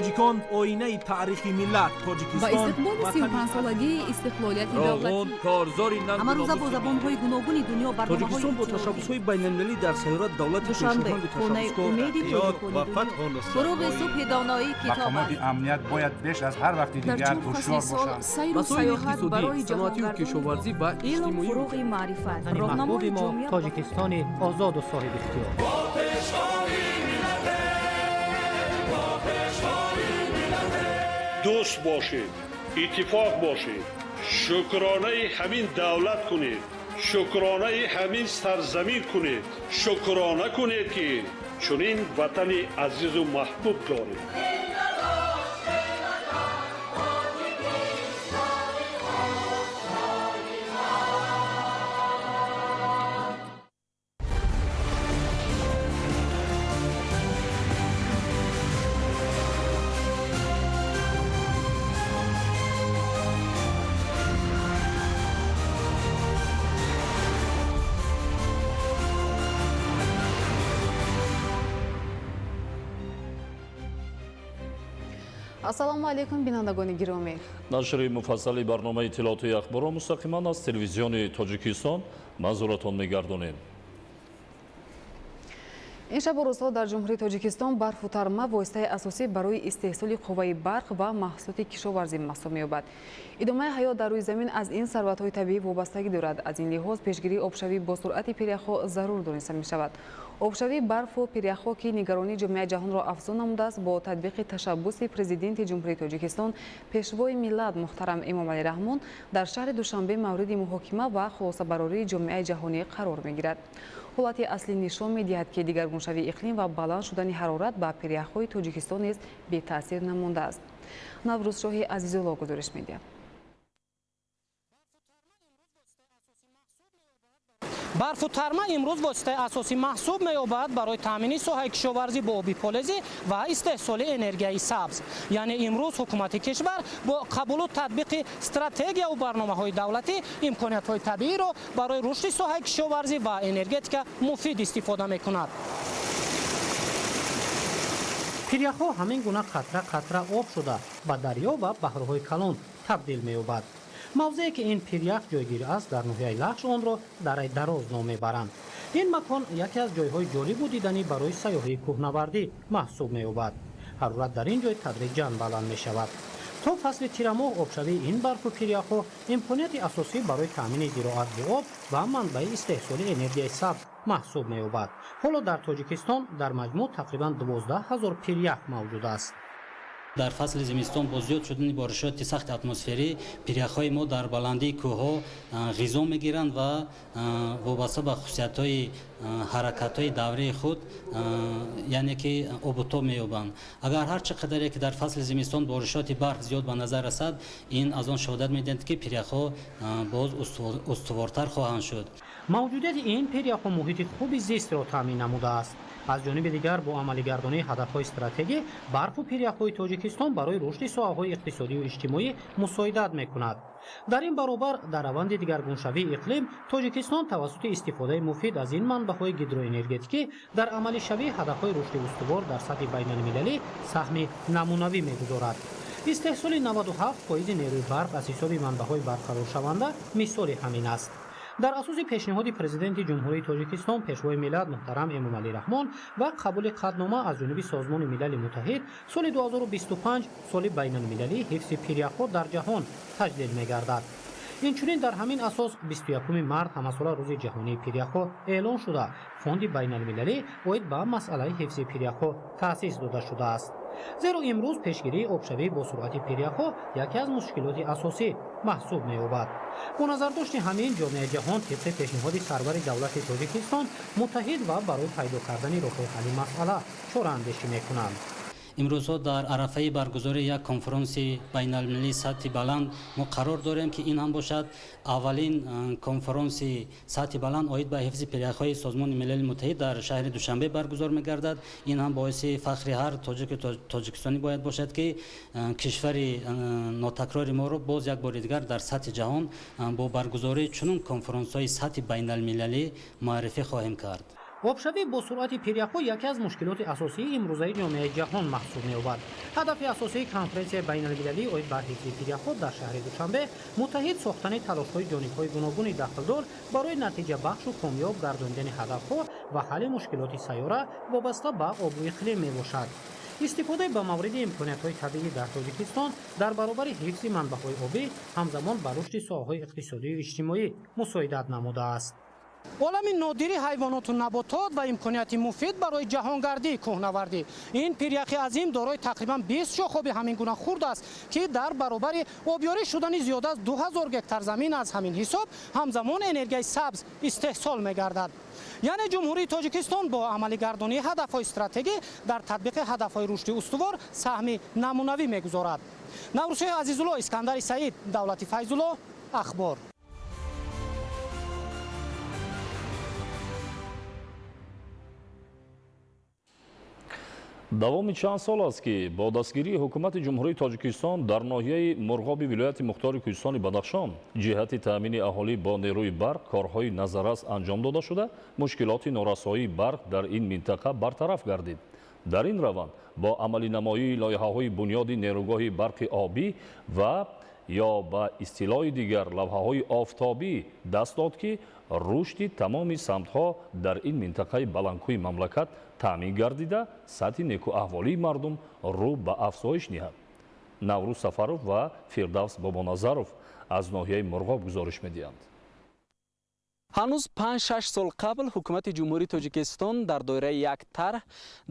Тоҷикон оинаи таърихи миллат. Тоҷикистон ба истиқболи 35-солагии истиқлолияти давлатӣ. Корзори ҳамарӯза бо забонҳои гуногуни дунё барномаҳои Тоҷикистон бо ташаббусҳои байналмилалӣ дар сайёра давлати Душанбе, пешоҳанги хонаи ташаббускор умеди ёд тоҷикони ва дунё. фатҳу нусрат. Фуруғи субҳи доноӣ китоб Мақомоти аст. амният бояд беш аз ҳар вақти Дар дигар чор фасли ҳушёр сол бошанд. сайру Масоили сайёҳат иқтисодӣ, барои саноатию ҷаҳонгардони кишоварзӣ ва Илм иҷтимоӣ. фуруғи маърифат, Ватани роҳнамои маҳбуби мо ҷомеа. Тоҷикистони озоду соҳибихтиёр. Дӯст бошед, иттифоқ бошед, шукронаи ҳамин давлат кунед, шукронаи ҳамин сарзамин кунед, шукрона кунед, ки чунин ватани азизу маҳбуб доред. Ассалому алайкум, бинандагони гиромӣ. Нашри муфассали барномаи иттилоотии ахборро мустақиман аз телевизиони Тоҷикистон манзуратон мегардонем. Ин шабу рӯзҳо дар Ҷумҳурии Тоҷикистон барфу тарма воситаи асосӣ барои истеҳсоли қувваи барқ ва маҳсулоти кишоварзӣ маҳсуб меёбад. Идомаи ҳаёт дар рӯи замин аз ин сарватҳои табиӣ вобастагӣ дорад. Аз ин лиҳоз пешгирии обшавӣ бо суръати пиряхҳо зарур дониста мешавад. Обшавии барфу пиряхҳо, ки нигаронии ҷомеаи ҷаҳонро афзун намудааст, бо татбиқи ташаббуси Президенти Ҷумҳурии Тоҷикистон, Пешвои миллат муҳтарам Эмомалӣ Раҳмон дар шаҳри Душанбе мавриди муҳокима ва хулосабарории ҷомеаи ҷаҳонӣ қарор мегирад. Ҳолати аслӣ нишон медиҳад, ки дигаргуншавии иқлим ва баланд шудани ҳарорат ба пиряхҳои Тоҷикистон низ бетаъсир намондааст. Наврӯзшоҳи Азизулло гузориш медиҳад. Барфу тарма имрӯз воситаи асосӣ маҳсуб меёбад барои таъмини соҳаи кишоварзӣ бо оби полезӣ ва истеҳсоли энергияи сабз. Яъне имрӯз ҳукумати кишвар бо қабулу татбиқи стратегияву барномаҳои давлатӣ имкониятҳои табииро барои рушди соҳаи кишоварзӣ ва энергетика муфид истифода мекунад. Пиряхҳо ҳамин гуна қатра қатра об шуда ба дарё ва баҳрҳои калон табдил меёбад. Мавзее ки ин пирях ҷойгир аст дар ноҳияи Лахш, онро Дараи Дароз ном мебаранд. Ин макон яке аз ҷойҳои ҷолибу диданӣ барои сайёҳии кӯҳнавардӣ маҳсуб меёбад. Ҳарорат дар ин ҷой тадриҷан баланд мешавад. То фасли тирамоҳ обшавии ин барфу пиряхҳо имконияти асосӣ барои таъмини зироат бо об ва манбаи истеҳсоли энергияи сабз маҳсуб меёбад. Ҳоло дар Тоҷикистон дар маҷмӯъ тақрибан 12 000 пирях мавҷуд аст. Дар фасли зимистон бо зиёд шудани боришоти сахти атмосферӣ пиряхҳои мо дар баландии кӯҳҳо ғизо мегиранд ва вобаста ба хусусиятҳои ҳаракатҳои даврии худ, яъне ки обутоб меёбанд. Агар ҳар чӣ қадаре ки дар фасли зимистон боришоти барф зиёд ба назар расад, ин аз он шаҳодат медиҳад, ки пиряхҳо боз устувортар хоҳанд шуд. Мавҷудияти ин пиряхҳо муҳити хуби зистро таъмин намудааст. Аз ҷониби дигар, бо амалигардонии ҳадафҳои стратегӣ барфу пиряхҳои Тоҷикистон барои рушди соҳаҳои иқтисодию иҷтимоӣ мусоидат мекунад. Дар ин баробар, дар раванди дигаргуншавии иқлим Тоҷикистон тавассути истифодаи муфид аз ин манбаъҳои гидроэнергетикӣ дар амалишавии ҳадафҳои рушди устувор дар сатҳи байналмилалӣ саҳми намунавӣ мегузорад. Истеҳсоли 97 фоизи нерӯи барқ аз ҳисоби манбаъҳои барқароршаванда мисоли ҳамин аст. Дар асоси пешниҳоди Президенти Ҷумҳурии Тоҷикистон, Пешвои миллат муҳтарам Эмомалӣ Раҳмон ва қабули қатънома аз ҷониби Созмони Милали Муттаҳид, соли 2025 соли байналмилалии ҳифзи пиряхҳо дар ҷаҳон таҷлил мегардад. Инчунин дар ҳамин асос 21 март ҳамасола Рӯзи ҷаҳонии пиряхҳо эълон шуда, фонди байналмилалӣ оид ба масъалаи ҳифзи пиряхҳо таъсис дода шудааст, зеро имрӯз пешгирии обшавӣ бо суръати пиряхҳо яке аз мушкилоти асосӣ маҳсуб меёбад. Бо назардошти ҳамин, ҷомеаи ҷаҳон тибқи пешниҳоди сарвари давлати Тоҷикистон муттаҳид ва барои пайдо кардани роҳҳои ҳалли масъала чораандешӣ мекунанд. Имрӯзҳо дар арафаи баргузории як конфронси байналмилалии сатҳи баланд мо қарор дорем, ки ин ҳам бошад аввалин конфронси сатҳи баланд оид ба ҳифзи пиряхҳои Созмони Милали Муттаҳид дар шаҳри Душанбе баргузор мегардад. Ин ҳам боиси фахри ҳар тоҷику тоҷикистонӣ бояд бошад, ки кишвари нотакрори моро боз як бори дигар дар сатҳи ҷаҳон бо баргузории чунин конфронсҳои сатҳи байналмилалӣ муаррифӣ хоҳем кард. Обшавӣ бо суръати пиряхҳо яке аз мушкилоти асосии имрӯзаи ҷомеаи ҷаҳон маҳсуб меёбад. Ҳадафи асосии конференсияи байналмилалии оид ба ҳифзи пиряхҳо дар шаҳри Душанбе муттаҳид сохтани талошҳои ҷонибҳои гуногуни дахлдор барои натиҷабахшу комёб гардонидани ҳадафҳо ва ҳалли мушкилоти сайёра вобаста ба обу иқлим мебошад. Истифодаи ба мавриди имкониятҳои табиӣ дар Тоҷикистон дар баробари ҳифзи манбаъҳои обӣ ҳамзамон ба рушди соҳаҳои иқтисодию иҷтимоӣ мусоидат намудааст. Олами нодири ҳайвоноту наботот ва имконияти муфид барои ҷаҳонгардии кӯҳнавардӣ. Ин пиряхи азим дорои тақрибан 20 шохоби ҳамин гуна хурд аст, ки дар баробари обёрӣ шудани зиёда аз 2000 гектар замин аз ҳамин ҳисоб ҳамзамон энергияи сабз истеҳсол мегардад. Яъне Ҷумҳурии Тоҷикистон бо амалигардонии ҳадафҳои стратегӣ дар татбиқи ҳадафҳои рушди устувор саҳми намунавӣ мегузорад. Наврӯзшоҳи Азизулло, Искандари Саид, Давлати Файзулло, Ахбор. Давоми чанд сол аст, ки бо дастгирии ҳукумати Ҷумҳурии Тоҷикистон дар ноҳияи Мурғоби вилояти Мухтори Кӯҳистони Бадахшон ҷиҳати таъмини аҳолӣ бо нерӯи барқ корҳои назаррас анҷом дода шуда, мушкилоти норасоии барқ дар ин минтақа бартараф гардид. Дар ин раванд бо амалинамоии лоиҳаҳои бунёди нерӯгоҳи барқи обӣ ва ё ба истилоҳи дигар лавҳаҳои офтобӣ даст дод, ки рушди тамоми самтҳо дар ин минтақаи баландкӯҳи мамлакат таъмин гардида, сатҳи некӯаҳволии мардум рӯ ба афзоиш ниҳад. Наврӯз Сафаров ва Фирдавс Бобоназаров аз ноҳияи Мурғоб гузориш медиҳанд. Ҳанӯз 5-6 сол қабл ҳукумати Ҷумҳурии Тоҷикистон дар доираи як тарҳ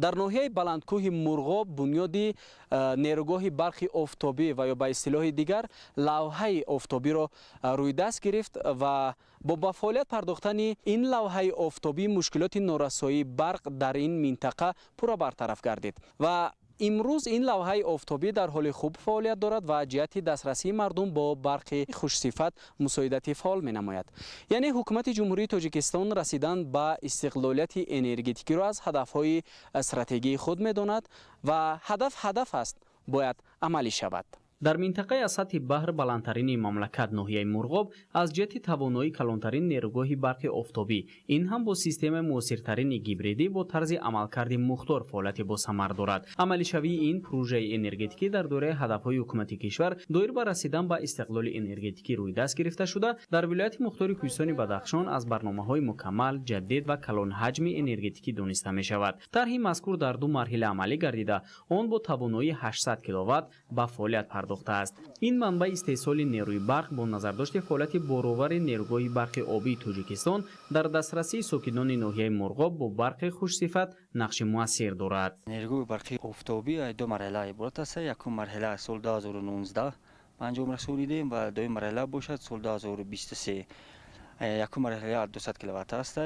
дар ноҳияи баландкӯҳи Мурғоб бунёди нерӯгоҳи барқи офтобӣ ва ё ба истилоҳи дигар лавҳаи офтобиро рӯи даст гирифт ва бо ба фаъолият пардохтани ин лавҳаи офтобӣ мушкилоти норасоии барқ дар ин минтақа пурра бартараф гардид ва имрӯз ин лавҳаи офтобӣ дар ҳоли хуб фаъолият дорад ва ҷиҳати дастрасии мардум бо барқи хушсифат мусоидати фаъол менамояд. Яъне ҳукумати Ҷумҳурии Тоҷикистон расидан ба истиқлолияти энергетикиро аз ҳадафҳои стратегии худ медонад ва ҳадаф ҳадаф аст, бояд амалӣ шавад. Дар минтақаи аз сатҳи баҳр баландтарини мамлакат ноҳияи Мурғоб аз ҷиҳати тавоноӣ калонтарин нерӯгоҳи барқи офтобӣ, ин ҳам бо системаи муосиртарини гибридӣ бо тарзи амалкарди мухтор фаъолияти босамар дорад. Амалишавии ин прӯжаи энергетикӣ дар доираи ҳадафҳои ҳукумати кишвар доир ба расидан ба истиқлоли энергетикӣ рӯи даст гирифта шуда, дар вилояти Мухтори Кӯҳистони Бадахшон аз барномаҳои мукаммал, ҷадид ва калонҳаҷми энергетикӣ дониста мешавад. Тарҳи мазкур дар ду марҳила амалӣ гардида, он бо тавоноии 800 киловатт ба фаъолият пардохтааст. Ин манбаи истеҳсоли нерӯи барқ бо назардошти фаъолияти боровари нерӯгоҳи барқи обии Тоҷикистон дар дастрасии сокинони ноҳияи Мурғоб бо барқи хушсифат нақши муассир дорад. Нерӯгоҳи барқи офтобӣ ду марҳила иборат аст. Якум марҳила соли 2019 ба анҷом расонидем ва дуюм марҳила бошад соли 2023. Якум марҳила 200 киловатт аст.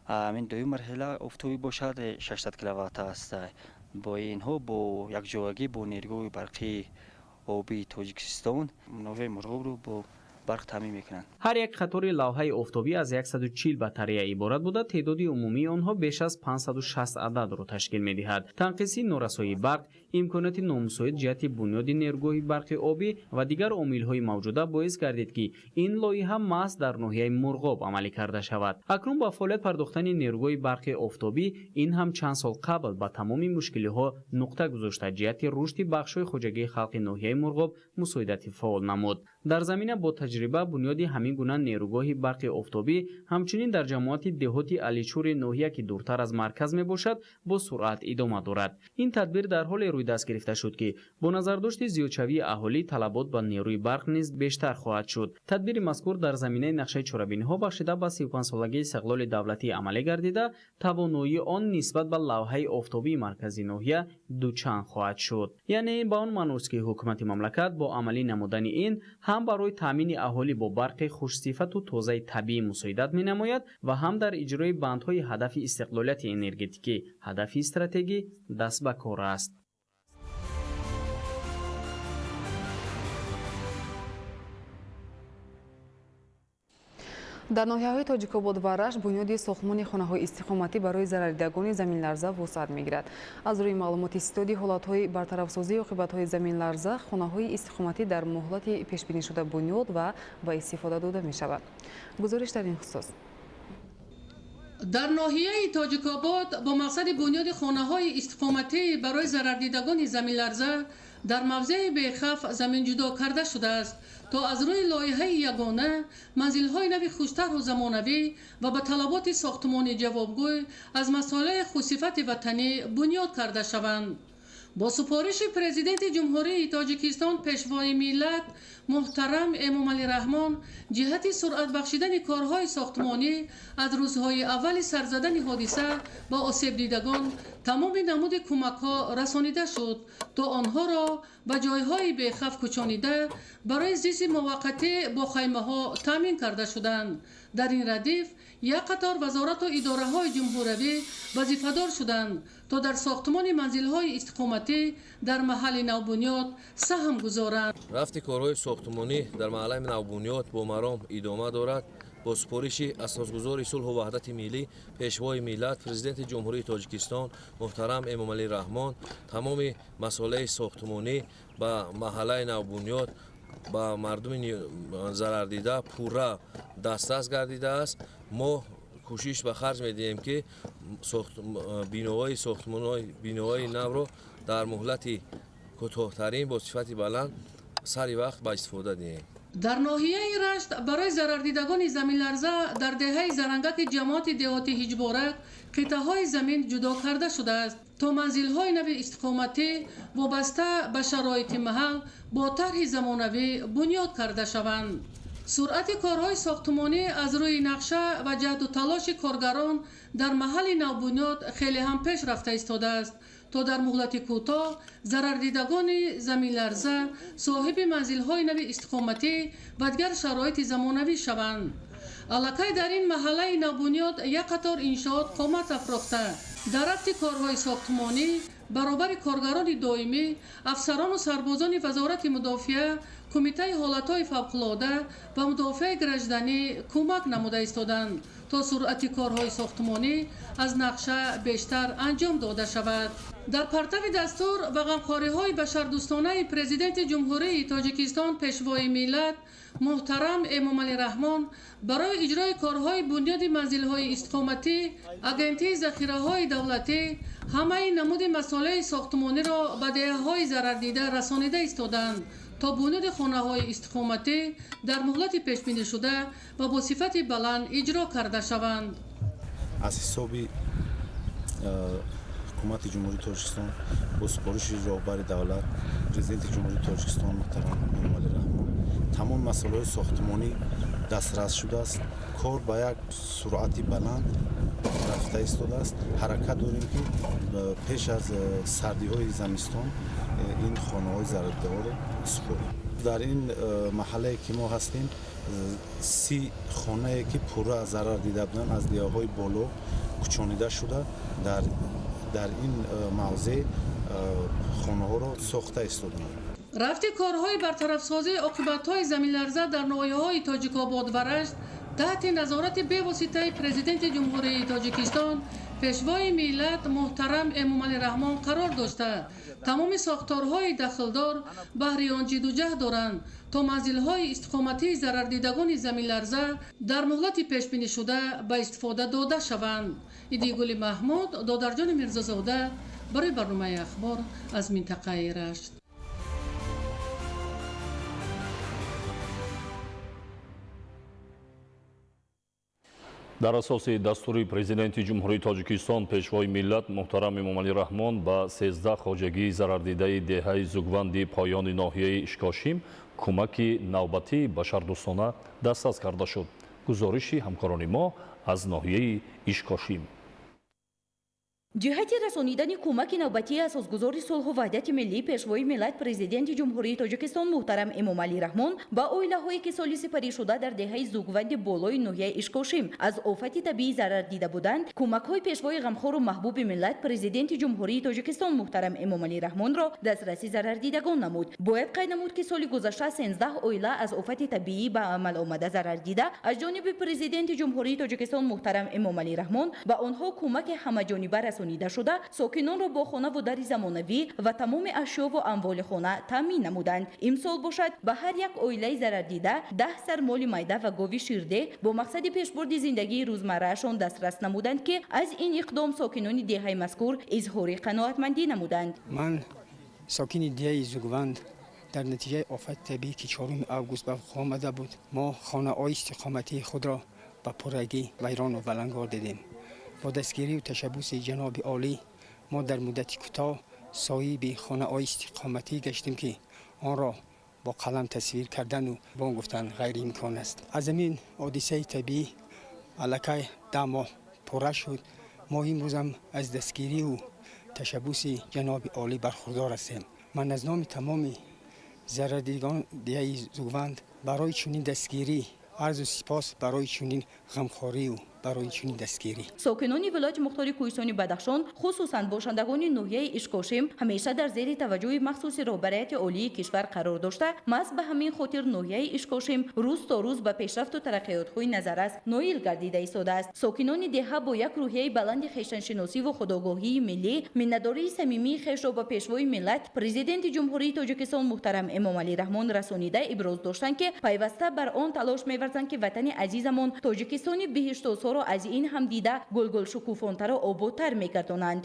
Ҳамин дуюм марҳила офтобӣ бошад 600 киловатт аст. Бо инҳо бо якҷоягӣ бо нерӯгоҳи барқи обии Тоҷикистон ноҳияи Мурғобро бо барқ таъмин мекунанд. Ҳар як қатори лавҳаи офтобӣ аз 140 батарея иборат буда, теъдоди умумии онҳо беш аз 560 ададро ташкил медиҳад. Танқиси норасоии барқ, имконоти номусоид ҷиҳати бунёди нерӯгоҳи барқи обӣ ва дигар омилҳои мавҷуда боис гардид, ки ин лоиҳа маҳз дар ноҳияи Мурғоб амалӣ карда шавад. Акнун ба фаъолият пардохтани нерӯгоҳи барқи офтобӣ ин ҳам чанд сол қабл ба тамоми мушкилиҳо нуқта гузошта, ҷиҳати рушди бахшҳои хоҷагии халқи ноҳияи Мурғоб мусоидати фаъол намуд. Дар замина бо таҷриба бунёди ҳамин гуна нерӯгоҳи барқи офтобӣ ҳамчунин дар ҷамоати деҳоти Аличури ноҳия, ки дуртар аз марказ мебошад, бо суръат идома дорад. Ин тадбир дар ҳоле рӯи даст гирифта шуд, ки бо назардошти зиёдшавии аҳолӣ талабот ба нерӯи барқ низ бештар хоҳад шуд. Тадбири мазкур дар заминаи нақшаи чорабиниҳо бахшида ба 35-солагии истиқлоли давлатӣ амалӣ гардида, тавоноии он нисбат ба лавҳаи офтобии маркази ноҳия дучанд хоҳад шуд. Яъне ин ба он маъност, ки ҳукумати мамлакат бо амалӣ намудани ин ҳам барои таъмини аҳолӣ бо барқи хушсифату тозаи табиӣ мусоидат менамояд ва ҳам дар иҷрои бандҳои ҳадафи истиқлолияти энергетикӣ, ҳадафи стратегӣ даст ба кор аст. Дар ноҳияҳои Тоҷикобод ва Рашт бунёди сохтмони хонаҳои истиқоматӣ барои зарардидагони заминларза вусъат мегирад. Аз рӯи маълумоти ситоди ҳолатҳои бартарафсозии оқибатҳои заминларза, хонаҳои истиқоматӣ дар муҳлати пешбинишуда бунёд ва ба истифода дода мешавад. Гузориш дар ин хусус. Дар ноҳияи Тоҷикобод бо мақсади бунёди хонаҳои истиқоматӣ барои зарардидагони заминларза дар мавзеи Бехавф замин ҷудо карда шудааст, то аз рӯи лоиҳаи ягона манзилҳои нави хуштарҳу замонавӣ ва ба талаботи сохтмонӣ ҷавобгӯй аз масолеҳи хусифати ватанӣ бунёд карда шаванд. Бо супориши Президенти Ҷумҳурии Тоҷикистон, Пешвои миллат муҳтарам Эмомалӣ Раҳмон, ҷиҳати суръат бахшидани корҳои сохтмонӣ аз рӯзҳои аввали сарзадани ҳодиса ба осебдидагон тамоми намуди кӯмакҳо расонида шуд, то онҳоро ба ҷойҳои бехавф кӯчонида барои зисти муваққатӣ бо хаймаҳо таъмин карда шуданд. Дар ин радиф як қатор вазорату идораҳои ҷумҳуравӣ вазифадор шуданд, то дар сохтмони манзилҳои истиқоматӣ дар маҳалли навбунёд саҳм гузоранд. Рафти корҳои сохтмонӣ дар маҳаллаи навбунёд бо маром идома дорад. Бо супориши асосгузори сулҳу ваҳдати миллӣ, Пешвои миллат, Президенти Ҷумҳурии Тоҷикистон муҳтарам Эмомалӣ Раҳмон тамоми масолеҳи сохтмонӣ ба маҳаллаи навбунёд ба мардуми зарардида пурра дастрас гардидааст. Мо кӯшиш ба харҷ медиҳем, ки биноҳои навро дар муҳлати кӯтоҳтарин бо сифати баланд сари вақт ба истифода диҳем. Дар ноҳияи Рашт барои зарардидагони заминларза дар деҳаи Зарангаки ҷамоати деҳоти Ҳиҷборак қитъаҳои замин ҷудо карда шудааст, то манзилҳои нави истиқоматӣ вобаста ба шароити маҳал бо тарҳи замонавӣ бунёд карда шаванд. Суръати корҳои сохтмонӣ аз рӯи нақша ва ҷаҳду талоши коргарон дар маҳалли навбунёд хеле ҳам пеш рафта истодааст, то дар муҳлати кӯтоҳ зарардидагони заминларза соҳиби манзилҳои нави истиқоматӣ ва дигар шароити замонавӣ шаванд. Аллакай дар ин маҳаллаи навбунёд як қатор иншоот қомат афрохта, дар рафти корҳои сохтмонӣ баробари коргарони доимӣ афсарону сарбозони Вазорати мудофиа, Кумитаи ҳолатҳои фавқулода ва мудофиаи гражданӣ кӯмак намуда истоданд, то суръати корҳои сохтмонӣ аз нақша бештар анҷом дода шавад. Дар партави дастур ва ғамхориҳои башардӯстонаи Президенти Ҷумҳурии Тоҷикистон, Пешвои миллат муҳтарам Эмомалӣ Раҳмон, барои иҷрои корҳои бунёди манзилҳои истиқоматӣ Агентии захираҳои давлатӣ ҳамаи намуди масолеҳи сохтмониро ба деҳаҳои зарардида расонида истоданд, то бунёди хонаҳои истиқоматӣ дар муҳлати пешбинишуда ва бо сифати баланд иҷро карда шаванд. Аз ҳисоби ҳукумати Ҷумҳурии Тоҷикистон бо супориши роҳбари давлат, Президенти Ҷумҳурии Тоҷикистон муҳтарам Эмомалӣ Раҳмон тамоми масъалаҳои сохтмонӣ дастрас шудааст. Кор ба як суръати баланд рафта истодааст. Ҳаракат дорем, ки пеш аз сардиҳои замистон ин хонаҳои зарардидаҳоро супорем. Дар ин маҳаллае ки мо ҳастем, 30 хонае ки пурра зарар дида буданд, аз деҳаҳои боло кӯчонида шуда, дар ин мавзеъ хонаҳоро сохта истоданд. Рафти корҳои бартарафсозии оқибатҳои заминларза дар ноҳияҳои Тоҷикобод ва Рашт таҳти назорати бевоситаи Президенти Ҷумҳурии Тоҷикистон, Пешвои миллат муҳтарам Эмомалӣ Раҳмон қарор дошта, тамоми сохторҳои дахлдор баҳри он ҷидду ҷаҳд доранд, то манзилҳои истиқоматии зарардидагони заминларза дар муҳлати пешбинишуда ба истифода дода шаванд. Идигули Маҳмуд, Додарҷони Мирзозода барои барномаи Ахбор аз минтақаи Рашт. Дар асоси дастури Президенти Ҷумҳурии Тоҷикистон, Пешвои миллат муҳтарам Эмомалӣ Раҳмон ба 13 хоҷагии зарардидаи деҳаи Зугванди поёни ноҳияи Ишкошим кӯмаки навбатии башардӯстона дастрас карда шуд. Гузориши ҳамкорони мо аз ноҳияи Ишкошим. Ҷиҳати расонидани кӯмаки навбатии асосгузори сулҳу ваҳдати миллӣ, Пешвои миллат, Президенти Ҷумҳурии Тоҷикистон муҳтарам Эмомалӣ Раҳмон ба оилаҳое ки соли сипаришуда дар деҳаи Зугванди болои ноҳияи Ишкошим аз офати табиӣ зарар дида буданд, кӯмакҳои пешвои ғамхору маҳбуби миллат, Президенти Ҷумҳурии Тоҷикистон муҳтарам Эмомалӣ Раҳмонро дастраси зарардидагон намуд. Бояд қайд намуд, ки соли гузашта 13 оила аз офати табиӣ ба амал омада зарар дида аз ҷониби Президенти Ҷумҳурии Тоҷикистон муҳтарам Эмомалӣ Раҳмон ба онҳо кӯмаки ҳамаҷониба расонида расонида шуда, сокинонро бо хонаву дари замонавӣ ва тамоми ашёву амволи хона таъмин намуданд. Имсол бошад, ба ҳар як оилаи зарардида 10 сар моли майда ва гови ширдеҳ бо мақсади пешбурди зиндагии рӯзмарраашон дастрас намуданд, ки аз ин иқдом сокинони деҳаи мазкур изҳори қаноатмандӣ намуданд. Ман сокини деҳаи Зугванд, дар натиҷаи офати табиӣ, ки 4 август ба вуқӯъ омада буд, мо хонаҳои истиқоматии худро ба пуррагӣ вайрону валангор дидем. Бо дастгирию ташаббуси ҷаноби олӣ мо дар муддати кӯтоҳ соҳиби хонаҳои истиқоматӣ гаштем, ки онро бо қалам тасвир кардану бо он гуфтан ғайриимкон аст. Аз ҳамин ҳодисаи табиӣ аллакай 10 моҳ пурра шуд. Мо имрӯзам аз дастгирию ташаббуси ҷаноби олӣ бархурдор ҳастем. Ман аз номи тамоми зарардидагон деҳаи Зугванд барои чунин дастгирӣ арзу сипос, барои чунин ғамхорию барои чунин дастгирӣ. Сокинони вилояти мухтори Кӯҳистони Бадахшон, хусусан бошандагони ноҳияи Ишкошим, ҳамеша дар зери таваҷҷӯҳи махсуси роҳбарияти олии кишвар қарор дошта, маҳз ба ҳамин хотир ноҳияи Ишкошим рӯз то рӯз ба пешрафту тараққиётҳои назаррас ноил гардида истодааст. Сокинони деҳа бо як рӯҳияи баланди хештаншиносиву худогоҳии миллӣ миннатдории самимии хешро ба пешвои миллат, Президенти Ҷумҳурии Тоҷикистон муҳтарам Эмомалӣ Раҳмон расонида, иброз доштанд, ки пайваста бар он талош меварзанд, ки ватани азизамон Тоҷикистони биҳиштосоро аз ин ҳам дида гулгул шукуфонтару ободтар мегардонанд.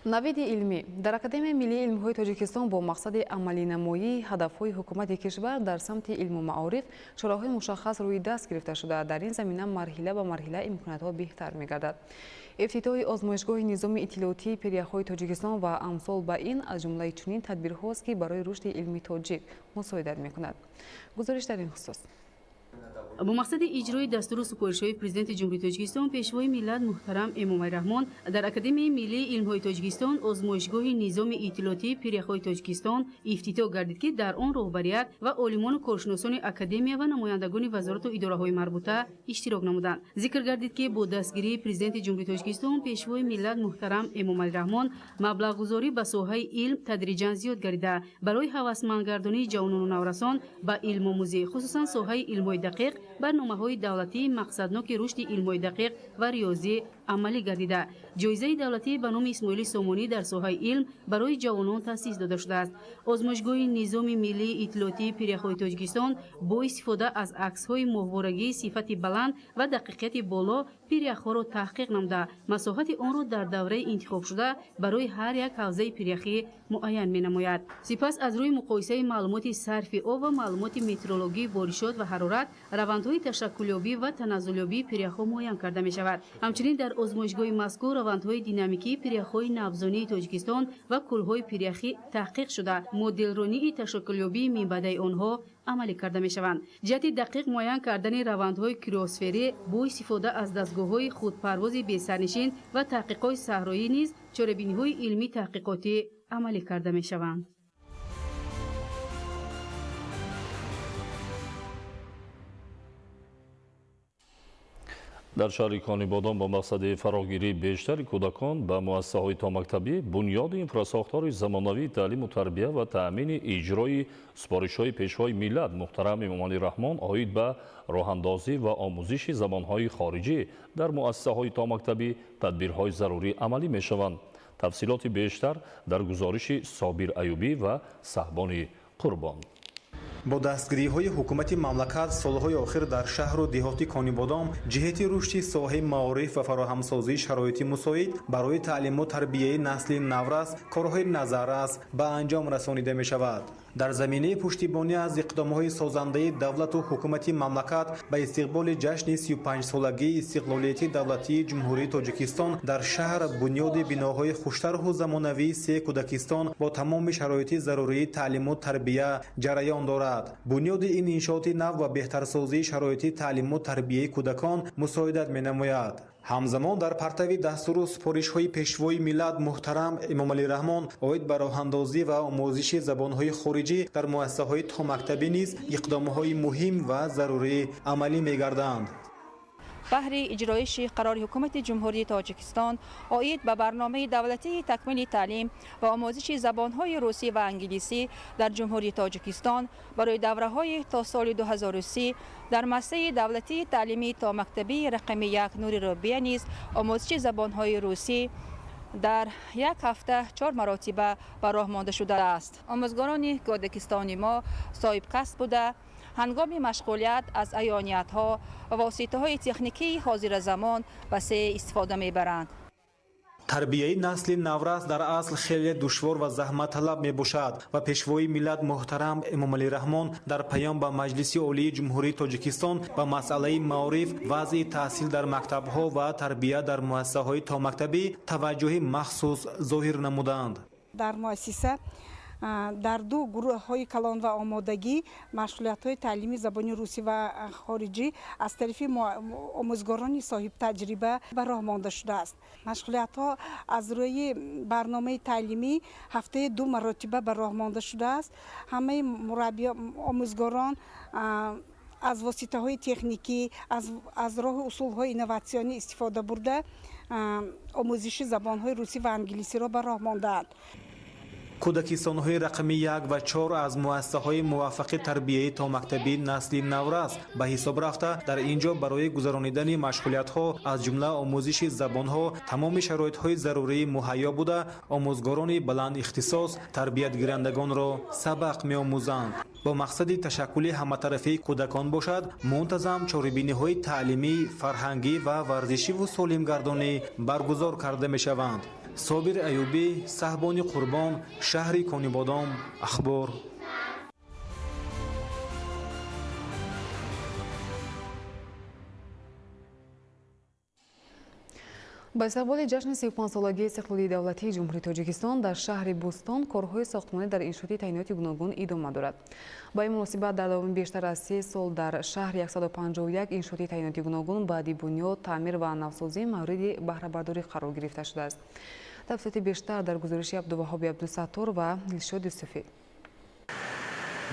Навиди илмӣ. Дар Академияи миллии илмҳои Тоҷикистон бо мақсади амалинамоии ҳадафҳои ҳукумати кишвар дар самти илму маориф чораҳои мушаххас рӯи даст гирифта шуда, дар ин замина марҳила ба марҳила имкониятҳо беҳтар мегардад. Ифтитоҳи озмоишгоҳи низоми иттилоотии пиряхҳои Тоҷикистон ва амсол ба ин аз ҷумлаи чунин тадбирҳост, ки барои рушди илми тоҷик мусоидат мекунад. Гузориш дар ин хусус. Бо мақсади иҷрои дастуру супоришҳои Президенти Ҷумҳурии Тоҷикистон, Пешвои миллат муҳтарам Эмомалӣ Раҳмон, дар Академияи миллии илмҳои Тоҷикистон озмоишгоҳи низоми иттилоотии пиряхҳои Тоҷикистон ифтитоҳ гардид, ки дар он роҳбарият ва олимону коршиносони академия ва намояндагони вазорату идораҳои марбута иштирок намуданд. Зикр гардид, ки бо дастгирии Президенти Ҷумҳурии Тоҷикистон, Пешвои миллат муҳтарам Эмомалӣ Раҳмон, маблағгузорӣ ба соҳаи илм тадриҷан зиёд гардида, барои ҳавасмандгардонии ҷавонону наврасон ба илмомӯзӣ, хусусан соҳаи илмҳои дақиқ, барномаҳои давлатии мақсадноки рушди илмҳои дақиқ ва риёзӣ амалӣ гардида, ҷоизаи давлатӣ ба номи Исмоили Сомонӣ дар соҳаи илм барои ҷавонон таъсис дода шудааст. Озмоишгоҳи низоми миллии иттилоотии пиряхҳои Тоҷикистон бо истифода аз аксҳои моҳворагии сифати баланд ва дақиқияти боло пиряхҳоро таҳқиқ намуда, масоҳати онро дар давраи интихобшуда барои ҳар як ҳавзаи пиряхӣ муайян менамояд. Сипас аз рӯи муқоисаи маълумоти сарфи об ва маълумоти метеорологии боришот ва ҳарорат, равандҳои ташаккулёбӣ ва таназзулёбии пиряхҳо муайян карда мешавад. Ҳамчунин дар озмоишгоҳи мазкур равандҳои динамикии пиряхҳои навзонии Тоҷикистон ва кӯлҳои пиряхӣ таҳқиқ шуда, моделронии ташаккулёбии минбаъдаи онҳо амалӣ карда мешаванд. Ҷиҳати дақиқ муайян кардани равандҳои криосферӣ бо истифода аз дастгоҳҳои худпарвози бесарнишин ва таҳқиқоти саҳроӣ низ чорабиниҳои илмӣ таҳқиқотӣ амалӣ карда мешаванд. Дар шаҳри Конибодом бо мақсади фарогирии бештари кӯдакон ба муассисаҳои томактабӣ, бунёди инфрасохтори замонавии таълиму тарбия ва таъмини иҷрои супоришҳои пешвои миллат муҳтарам Эмомалӣ Раҳмон оид ба роҳандозӣ ва омӯзиши забонҳои хориҷӣ дар муассисаҳои томактабӣ тадбирҳои зарурӣ амалӣ мешаванд. Тафсилоти бештар дар гузориши Собир Аюбӣ ва Саҳбони Қурбон. Бо дастгириҳои ҳукумати мамлакат солҳои охир дар шаҳру деҳоти Конибодом ҷиҳати рушди соҳаи маориф ва фароҳамсозии шароити мусоид барои таълиму тарбияи насли наврас корҳои назаррас ба анҷом расонида мешавад. Дар заминаи пуштибонӣ аз иқдомҳои созандаи давлату ҳукумати мамлакат ба истиқболи ҷашни 35-солагии истиқлолияти давлатии Ҷумҳурии Тоҷикистон дар шаҳр бунёди биноҳои хуштарҳу замонавии се кӯдакистон бо тамоми шароити зарурии таълиму тарбия ҷараён дорад. Бунёди ин иншооти нав ва беҳтарсозии шароити таълиму тарбияи кӯдакон мусоидат менамояд. Ҳамзамон дар партави дастуру супоришҳои пешвои миллат муҳтарам Эмомалӣ Раҳмон оид ба роҳандозӣ ва омӯзиши забонҳои хориҷӣ дар муассисаҳои томактабӣ низ иқдомҳои муҳим ва зарурӣ амалӣ мегарданд. Баҳри иҷроиши қарори ҳукумати Ҷумҳурии Тоҷикистон оид ба барномаи давлатии такмили таълим ва омӯзиши забонҳои русӣ ва англисӣ дар Ҷумҳурии Тоҷикистон барои давраҳои то соли 2030 дар муассисаи давлатии таълимии томактабии рақами 1 Нури Робия низ омӯзиши забонҳои русӣ дар як ҳафта 4 маротиба ба роҳ монда шудааст. Омӯзгорони кӯдакистони мо соҳибкасб буда, ҳангоми машғулият аз аёниятҳо ва воситаҳои техникии ҳозиразамон васеъ истифода мебаранд. Тарбияи насли наврас дар асл хеле душвор ва заҳматталаб мебошад ва пешвои миллат муҳтарам Эмомалӣ Раҳмон дар паём ба Маҷлиси Олии Ҷумҳурии Тоҷикистон ба масъалаи маориф, вазъи таҳсил дар мактабҳо ва тарбия дар муассисаҳои томактабӣ таваҷҷӯҳи махсус зоҳир намуданд. Дар муассиса дар ду гурӯҳҳои калон ва омодагӣ машғулиятҳои таълими забони русӣ ва хориҷӣ аз тарафи омӯзгорони соҳибтаҷриба ба роҳ монда шудааст. Машғулиятҳо аз рӯи барномаи таълимӣ ҳафтаи 2 маротиба ба роҳ монда шудааст. Ҳамаи омӯзгорон аз воситаҳои техникӣ, аз роҳу усулҳои инноватсионӣ истифода бурда омӯзиши забонҳои русӣ ва англисиро ба роҳ мондаанд. Кӯдакистонҳои рақами 1 ва 4 аз муассисаҳои муваффақи тарбияи томактабии насли наврас ба ҳисоб рафта, дар ин ҷо барои гузаронидани машғулиятҳо аз ҷумла омӯзиши забонҳо тамоми шароитҳои зарурӣ муҳайё буда, омӯзгорони баланд ихтисос тарбиятгирандагонро сабақ меомӯзанд. Бо мақсади ташаккули ҳаматарафии кӯдакон бошад, мунтазам чорабиниҳои таълимӣ, фарҳангӣ ва варзишиву солимгардонӣ баргузор карда мешаванд. Собир Аюбӣ, Саҳбони Қурбон, шаҳри Конибодом, Ахбор. Ба истиқболи ҷашни 35-солагии истиқлолии давлатии Ҷумҳурии Тоҷикистон дар шаҳри Бӯстон корҳои сохтмонӣ дар иншооти таъиноти гуногун идома дорад. Ба ин муносибат дар давоми бештар аз 3 сол дар шаҳр 151 иншооти таъиноти гуногун баъди бунёд, таъмир ва навсозӣ мавриди баҳрабардорӣ қарор гирифта шудааст. Тафсилоти бештар дар гузориши Абдуваҳоби Абдусаттор ва Дилшод Юсуфӣ.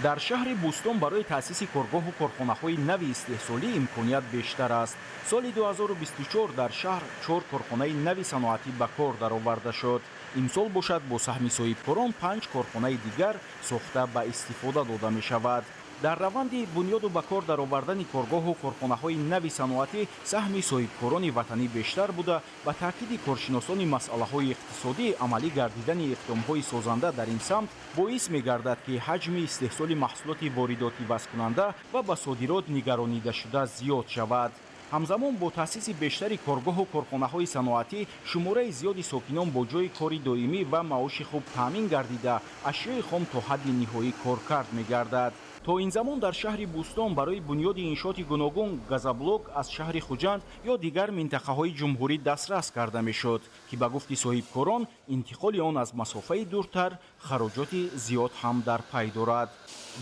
Дар шаҳри Бӯстон барои таъсиси коргоҳу корхонаҳои нави истеҳсолӣ имконият бештар аст. Соли 2024 дар шаҳр 4 корхонаи нави саноатӣ ба кор дароварда шуд. Имсол бошад бо саҳми соҳибкорон 5 корхонаи дигар сохта ба истифода дода мешавад. Дар раванди бунёду ба кор даровардани коргоҳу корхонаҳои нави саноатӣ саҳми соҳибкорони ватанӣ бештар буда, ба таъкиди коршиносони масъалаҳои иқтисодӣ амалӣ гардидани иқдомҳои созанда дар ин самт боис мегардад, ки ҳаҷми истеҳсоли маҳсулоти воридотивазкунанда ва ба содирот нигаронидашуда зиёд шавад. Ҳамзамон бо таъсиси бештари коргоҳу корхонаҳои саноатӣ шумораи зиёди сокинон бо ҷойи кори доимӣ ва маоши хуб таъмин гардида, ашёи хом то ҳадди ниҳоӣ коркард мегардад. То ин замон дар шаҳри Бӯстон барои бунёди иншооти гуногун газоблок аз шаҳри Хуҷанд ё дигар минтақаҳои ҷумҳурӣ дастрас карда мешуд, ки ба гуфти соҳибкорон интиқоли он аз масофаи дуртар хароҷоти зиёд ҳам дар пай дорад.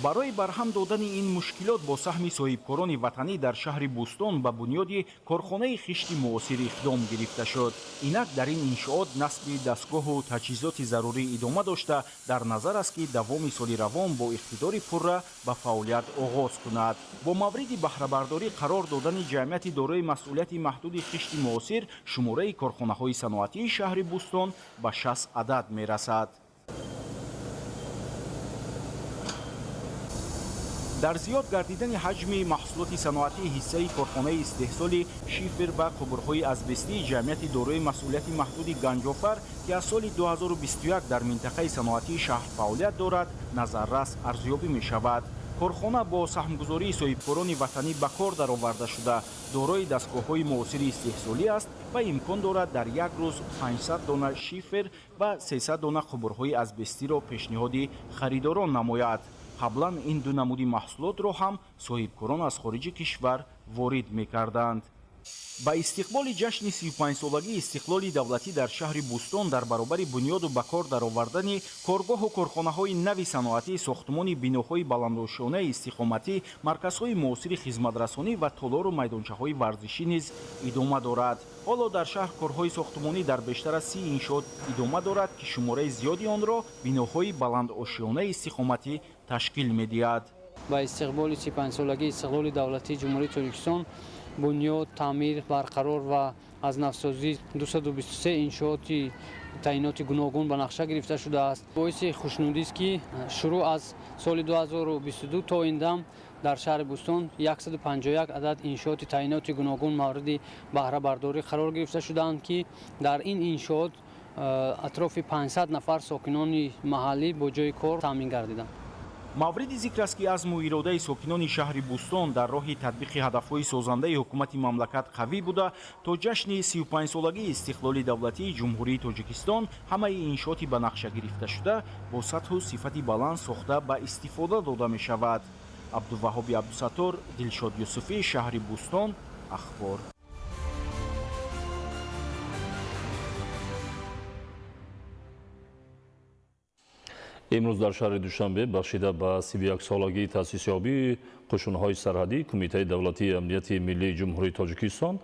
Барои барҳам додани ин мушкилот бо саҳми соҳибкорони ватанӣ дар шаҳри Бӯстон ба бунёди корхонаи хишти муосир иқдом гирифта шуд. Инак дар ин иншоот насби дастгоҳу таҷҳизоти зарурӣ идома дошта, дар назар аст, ки давоми соли равон бо иқтидори пурра ба фаъолият оғоз кунад. Бо мавриди баҳрабардорӣ қарор додани ҷамъияти дорои масъулияти маҳдуди хишти муосир шумораи корхонаҳои саноатии шаҳри Бӯстон ба 60 адад мерасад. Дар зиёд гардидани ҳаҷми маҳсулоти саноатӣ ҳиссаи корхонаи истеҳсоли шифер ва қубурҳои азбестии ҷамъияти дорои масъулияти маҳдуди Ганҷофар, ки аз соли 2021 дар минтақаи саноатии шаҳр фаъолият дорад, назаррас арзёбӣ мешавад. Корхона бо саҳмгузории соҳибкорони ватанӣ ба кор дароварда шуда, дорои дастгоҳҳои муосири истеҳсолӣ аст ва имкон дорад дар як рӯз 500 дона шифер ва 300 дона қубурҳои азбестиро пешниҳоди харидорон намояд. Қаблан ин ду намуди маҳсулотро ҳам соҳибкорон аз хориҷи кишвар ворид мекарданд. Ба истиқболи ҷашни 35-солагии истиқлоли давлатӣ дар шаҳри Бӯстон дар баробари бунёду ба кор даровардани коргоҳу корхонаҳои нави саноатӣ, сохтмони биноҳои баландошёнаи истиқоматӣ, марказҳои муосири хизматрасонӣ ва толору майдончаҳои варзишӣ низ идома дорад. Ҳоло дар шаҳр корҳои сохтмонӣ дар бештар аз 30 иншоот идома дорад, ки шумораи зиёди онро биноҳои баландошёнаи истиқоматӣ ташкил медиҳад. Ба истиқболи 35-солагии истиқлоли давлатии Ҷумҳурии Тоҷикистон бунёд, таъмир, барқарор ва аз навсозӣ 223 иншооти таъиноти гуногун ба нақша гирифта шудааст. Боиси хушнудист, ки шурӯъ аз соли 2022 то ин дам дар шаҳри Бӯстон 151 адад иншооти таъиноти гуногун мавриди баҳрабардорӣ қарор гирифта шудаанд, ки дар ин иншоот атрофи 500 нафар сокинони маҳаллӣ бо ҷойи кор таъмин гардиданд. Мавриди зикр аст, ки азму иродаи сокинони шаҳри Бӯстон дар роҳи татбиқи ҳадафҳои созандаи ҳукумати мамлакат қавӣ буда, то ҷашни 35-солагии истиқлоли давлатии Ҷумҳурии Тоҷикистон ҳамаи иншооти ба нақша гирифташуда бо сатҳу сифати баланд сохта ба истифода дода мешавад. Абдуваҳоби Абдусаттор, Дилшод Юсуфӣ, шаҳри Бӯстон, Ахбор. Имрӯз дар шаҳри Душанбе бахшида ба 31-солагии таъсисёбии қушунҳои сарҳадӣ Кумитаи давлатии амнияти миллии Ҷумҳурии Тоҷикистон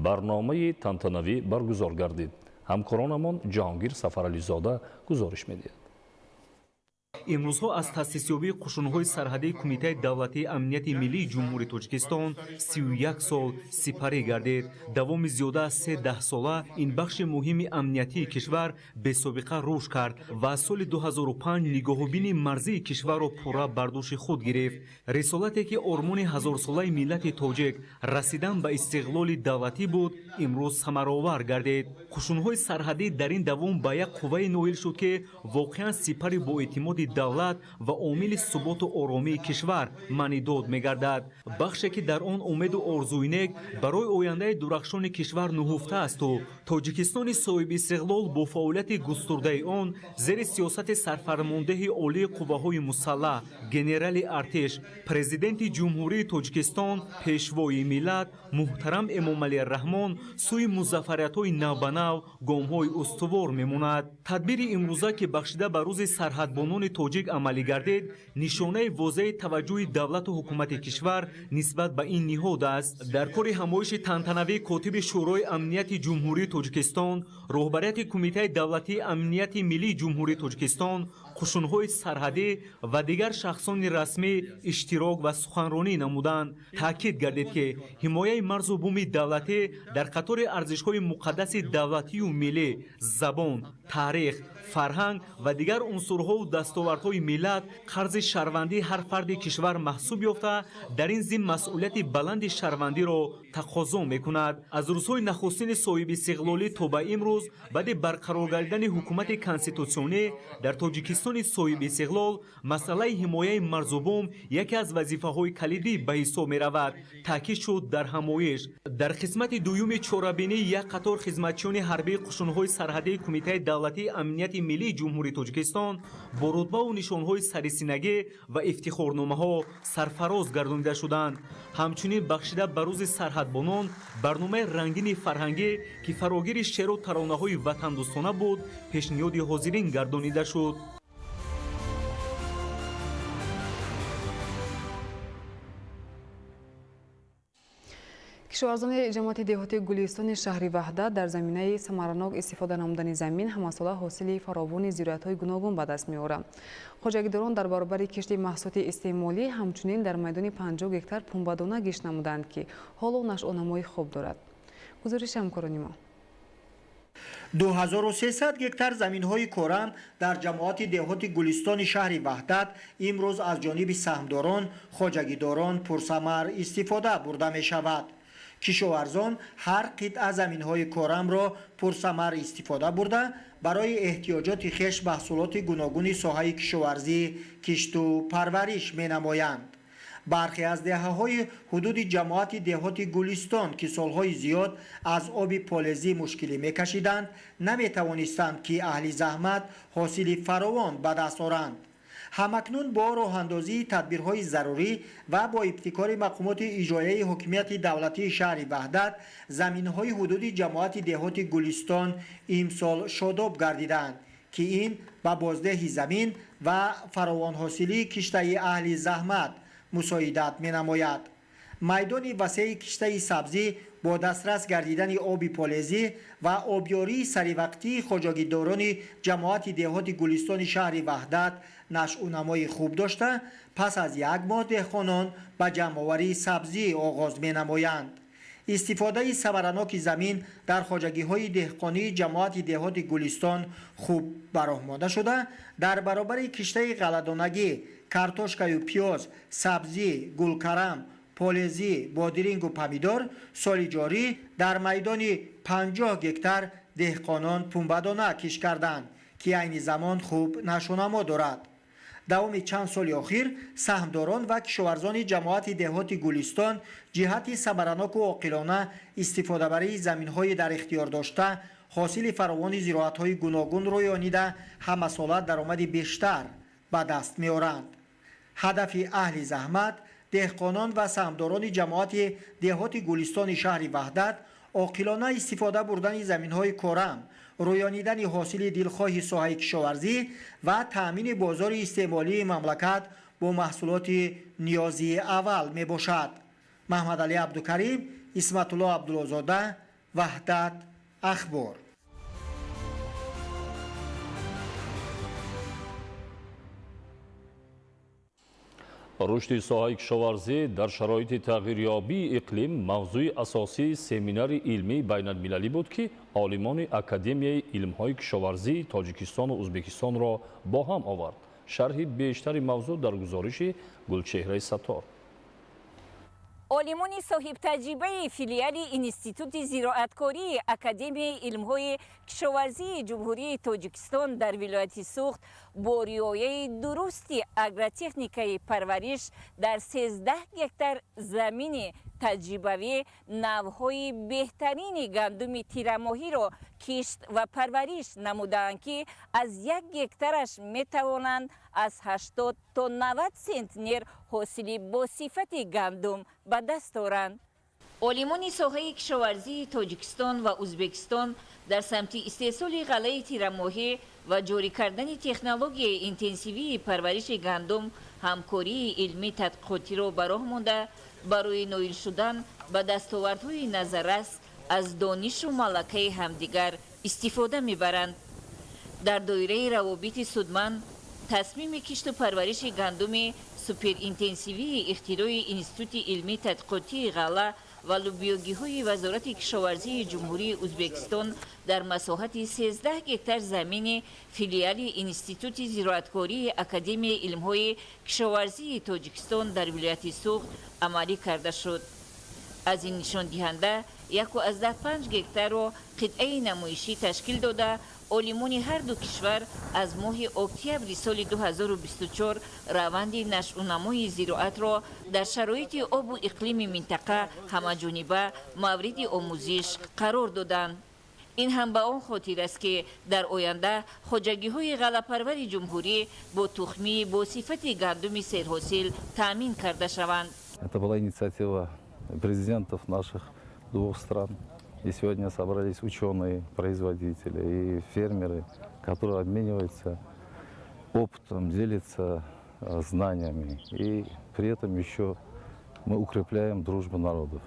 барномаи тантанавӣ баргузор гардид. Ҳамкоронамон Ҷаҳонгир Сафарализода гузориш медиҳад. Имрӯзҳо аз таъсисёбии қушунҳои сарҳадии Кумитаи давлатии амнияти миллии Ҷумҳурии Тоҷикистон 31 сол сипарӣ гардид. Давоми зиёда аз се даҳсола ин бахши муҳими амниятии кишвар бесобиқа рушд кард ва аз соли 2005 нигоҳубини марзии кишварро пурра бар дӯши худ гирифт. Рисолате, ки ормони ҳазорсолаи миллати тоҷик расидан ба истиқлоли давлатӣ буд, имрӯз самаровар гардид. Қушунҳои сарҳадӣ дар ин давом ба як қуввае ноил шуд, ки воқеан сипари боэътимоди давлат ва омили суботу оромии кишвар маънидод мегардад. Бахше, ки дар он умеду орзуи нек барои ояндаи дурахшони кишвар нуҳуфта асту Тоҷикистони соҳибистиқлол бо фаъолияти густурдаи он зери сиёсати сарфармондеҳи олии қувваҳои мусаллаҳ, генерали артиш, президенти Ҷумҳурии Тоҷикистон, пешвои миллат муҳтарам Эмомалӣ Раҳмон сӯи музаффариятҳои навбанав гомҳои устувор мемонад. Тадбири имрӯза, ки бахшида ба рӯзи сарҳадбонони тоҷик амалӣ гардид, нишонаи возеҳи таваҷҷӯҳи давлату ҳукумати кишвар нисбат ба ин ниҳод аст. Дар кори ҳамоиши тантанавӣ котиби Шӯрои амнияти Ҷумҳурии Тоҷикистон, роҳбарияти Кумитаи давлатии амнияти миллии Ҷумҳурии Тоҷикистон, қушунҳои сарҳадӣ ва дигар шахсони расмӣ иштирок ва суханронӣ намуданд. Таъкид гардид, ки ҳимояи марзу буми давлатӣ дар қатори арзишҳои муқаддаси давлатию миллӣ, забон, таърих, фарҳанг ва дигар унсурҳову дастовардҳои миллат қарзи шаҳрвандии ҳар фарди кишвар маҳсуб ёфта, дар ин зимн масъулияти баланди шаҳрвандиро тақозо мекунад. Аз рӯзҳои нахустини соҳибистиқлолӣ то ба имрӯз, баъди барқарор гардидани ҳукумати конститутсионӣ дар Тоҷикистони соҳибистиқлол, масъалаи ҳимояи марзубум яке аз вазифаҳои калидӣ ба ҳисоб меравад, таъкид шуд дар ҳамоиш. Дар қисмати дуюми чорабинӣ як қатор хизматчиёни ҳарбии қушунҳои сарҳадии Кумитаи давлатии амнияти миллии Ҷумҳурии Тоҷикистон бо рутбаву нишонҳои сарисинагӣ ва ифтихорномаҳо сарфароз гардонида шуданд. Ҳамчунин бахшида ба рӯзи сарҳадбонон барномаи рангини фарҳангӣ, ки фарогири шеъру таронаҳои ватандӯстона буд, пешниҳоди ҳозирин гардонида шуд. Кишоварзони ҷамоати деҳоти Гулистони шаҳри Ваҳдат дар заминаи самаранок истифода намудани замин ҳамасола ҳосили фаровони зироатҳои гуногун ба даст меоранд. Хоҷагидорон дар баробари кишти маҳсулоти истеъмолӣ ҳамчунин дар майдони 50 гектар пунбадона гишт намуданд, ки ҳоло нашъунамои хуб дорад. Гузориши ҳамкорони мо. 2300 гектар заминҳои корам дар ҷамоати деҳоти Гулистони шаҳри Ваҳдат имрӯз аз ҷониби саҳмдорон, хоҷагидорон пурсамар истифода бурда мешавад. Кишоварзон ҳар қитъа заминҳои корамро пурсамар истифода бурда, барои эҳтиёҷоти хеш маҳсулоти гуногуни соҳаи кишоварзӣ кишту парвариш менамоянд. Бархе аз деҳаҳои ҳудуди ҷамоати деҳоти Гулистон, ки солҳои зиёд аз оби полезӣ мушкилӣ мекашиданд, наметавонистанд, ки аҳли заҳмат ҳосили фаровон ба даст оранд. Ҳамакнун бо роҳандозии тадбирҳои зарурӣ ва бо ибтикори мақомоти иҷроияи ҳокимияти давлатии шаҳри Ваҳдат заминҳои ҳудуди ҷамоати деҳоти Гулистон имсол шодоб гардиданд, ки ин ба боздеҳи замин ва фаровонҳосилии киштаи аҳли заҳмат мусоидат менамояд. Майдони васеи киштаи сабзӣ бо дастрас гардидани оби полезӣ ва обёрии саривақтии хоҷагидорони ҷамоати деҳоти Гулистони шаҳри Ваҳдат нашъунамои хуб дошта, пас аз як моҳ деҳқонон ба ҷамъоварии сабзӣ оғоз менамоянд. Истифодаи самараноки замин дар хоҷагиҳои деҳқонии ҷамоати деҳоти Гулистон хуб ба роҳ монда шуда, дар баробари киштаи ғалладонагӣ, картошкаю пиёз, сабзӣ, гулкарам, полезӣ, бодирингу помидор соли ҷорӣ дар майдони 50 гектар деҳқонон пунбадона кишт карданд, ки айни замон хуб нашъунамо дорад. Давоми чанд соли охир саҳмдорон ва кишоварзони ҷамоати деҳоти Гулистон ҷиҳати самараноку оқилона истифодабарии заминҳои дар ихтиёр дошта ҳосили фаровони зироатҳои гуногун рӯёнида ҳамасола даромади бештар ба даст меоранд. Ҳадафи аҳли заҳмат, деҳқонон ва саҳмдорони ҷамоати деҳоти Гулистони шаҳри Ваҳдат оқилона истифода бурдани заминҳои корам, рӯёнидани ҳосили дилхоҳи соҳаи кишоварзӣ ва таъмини бозори истеъмолии мамлакат бо маҳсулоти ниёзи аввал мебошад. Маҳмадалӣ Абдукарим, Исматулло Абдуллозода, Ваҳдат, Ахбор. Рушди соҳаи кишоварзӣ дар шароити тағйирёбии иқлим мавзӯи асосии семинари илмии байналмилалӣ буд, ки олимони Академияи илмҳои кишоварзии Тоҷикистону Ӯзбекистонро бо ҳам овард. Шарҳи бештари мавзӯъ дар гузориши Гулчеҳраи Саттор. Олимони соҳибтаҷрибаи филиали Институти зироаткории Академияи илмҳои кишоварзии Ҷумҳурии Тоҷикистон дар вилояти Суғд бо риояи дурусти агротехникаи парвариш дар 13 гектар замини таҷрибавӣ навъҳои беҳтарини гандуми тирамоҳиро кишт ва парвариш намудаанд, ки аз як гектараш метавонанд аз 80 то 90 центнер ҳосили босифати гандум ба даст оранд. Олимони соҳаи кишоварзии Тоҷикистон ва Ӯзбекистон дар самти истеҳсоли ғаллаи тирамоҳӣ ва ҷорӣ кардани технологияи интенсивии парвариши гандум ҳамкории илмӣ тадқиқотиро ба роҳ монда, барои ноил шудан ба дастовардҳои назаррас аз донишу малакаи ҳамдигар истифода мебаранд. Дар доираи равобити судманд тасмими кишту парвариши гандуми суперинтенсивии ихтирои Институти илмии тадқиқотии ғалла ва лӯбиёгиҳои Вазорати кишоварзии Ҷумҳурии Ӯзбекистон дар масоҳати 13 гектар замини филиали Институти зироаткории Академияи илмҳои кишоварзии Тоҷикистон дар вилояти Суғд амалӣ карда шуд. Аз ин нишондиҳанда 1,5 гектарро қитъаи намоишӣ ташкил дода, олимони ҳар ду кишвар аз моҳи октябри соли 2024 раванди нашъунамои зироатро дар шароити обу иқлими минтақа ҳамаҷониба мавриди омӯзиш қарор доданд. Ин ҳам ба он хотир аст, ки дар оянда хоҷагиҳои ғаллапарвари ҷумҳурӣ бо тухмии бо сифати гандуми серҳосил таъмин карда шаванд. Это была инициатива президентов наших двух стран. И сегодня собрались ученые, производители и фермеры, которые обмениваются опытом, делятся знаниями. И при этом еще мы укрепляем дружбу народов.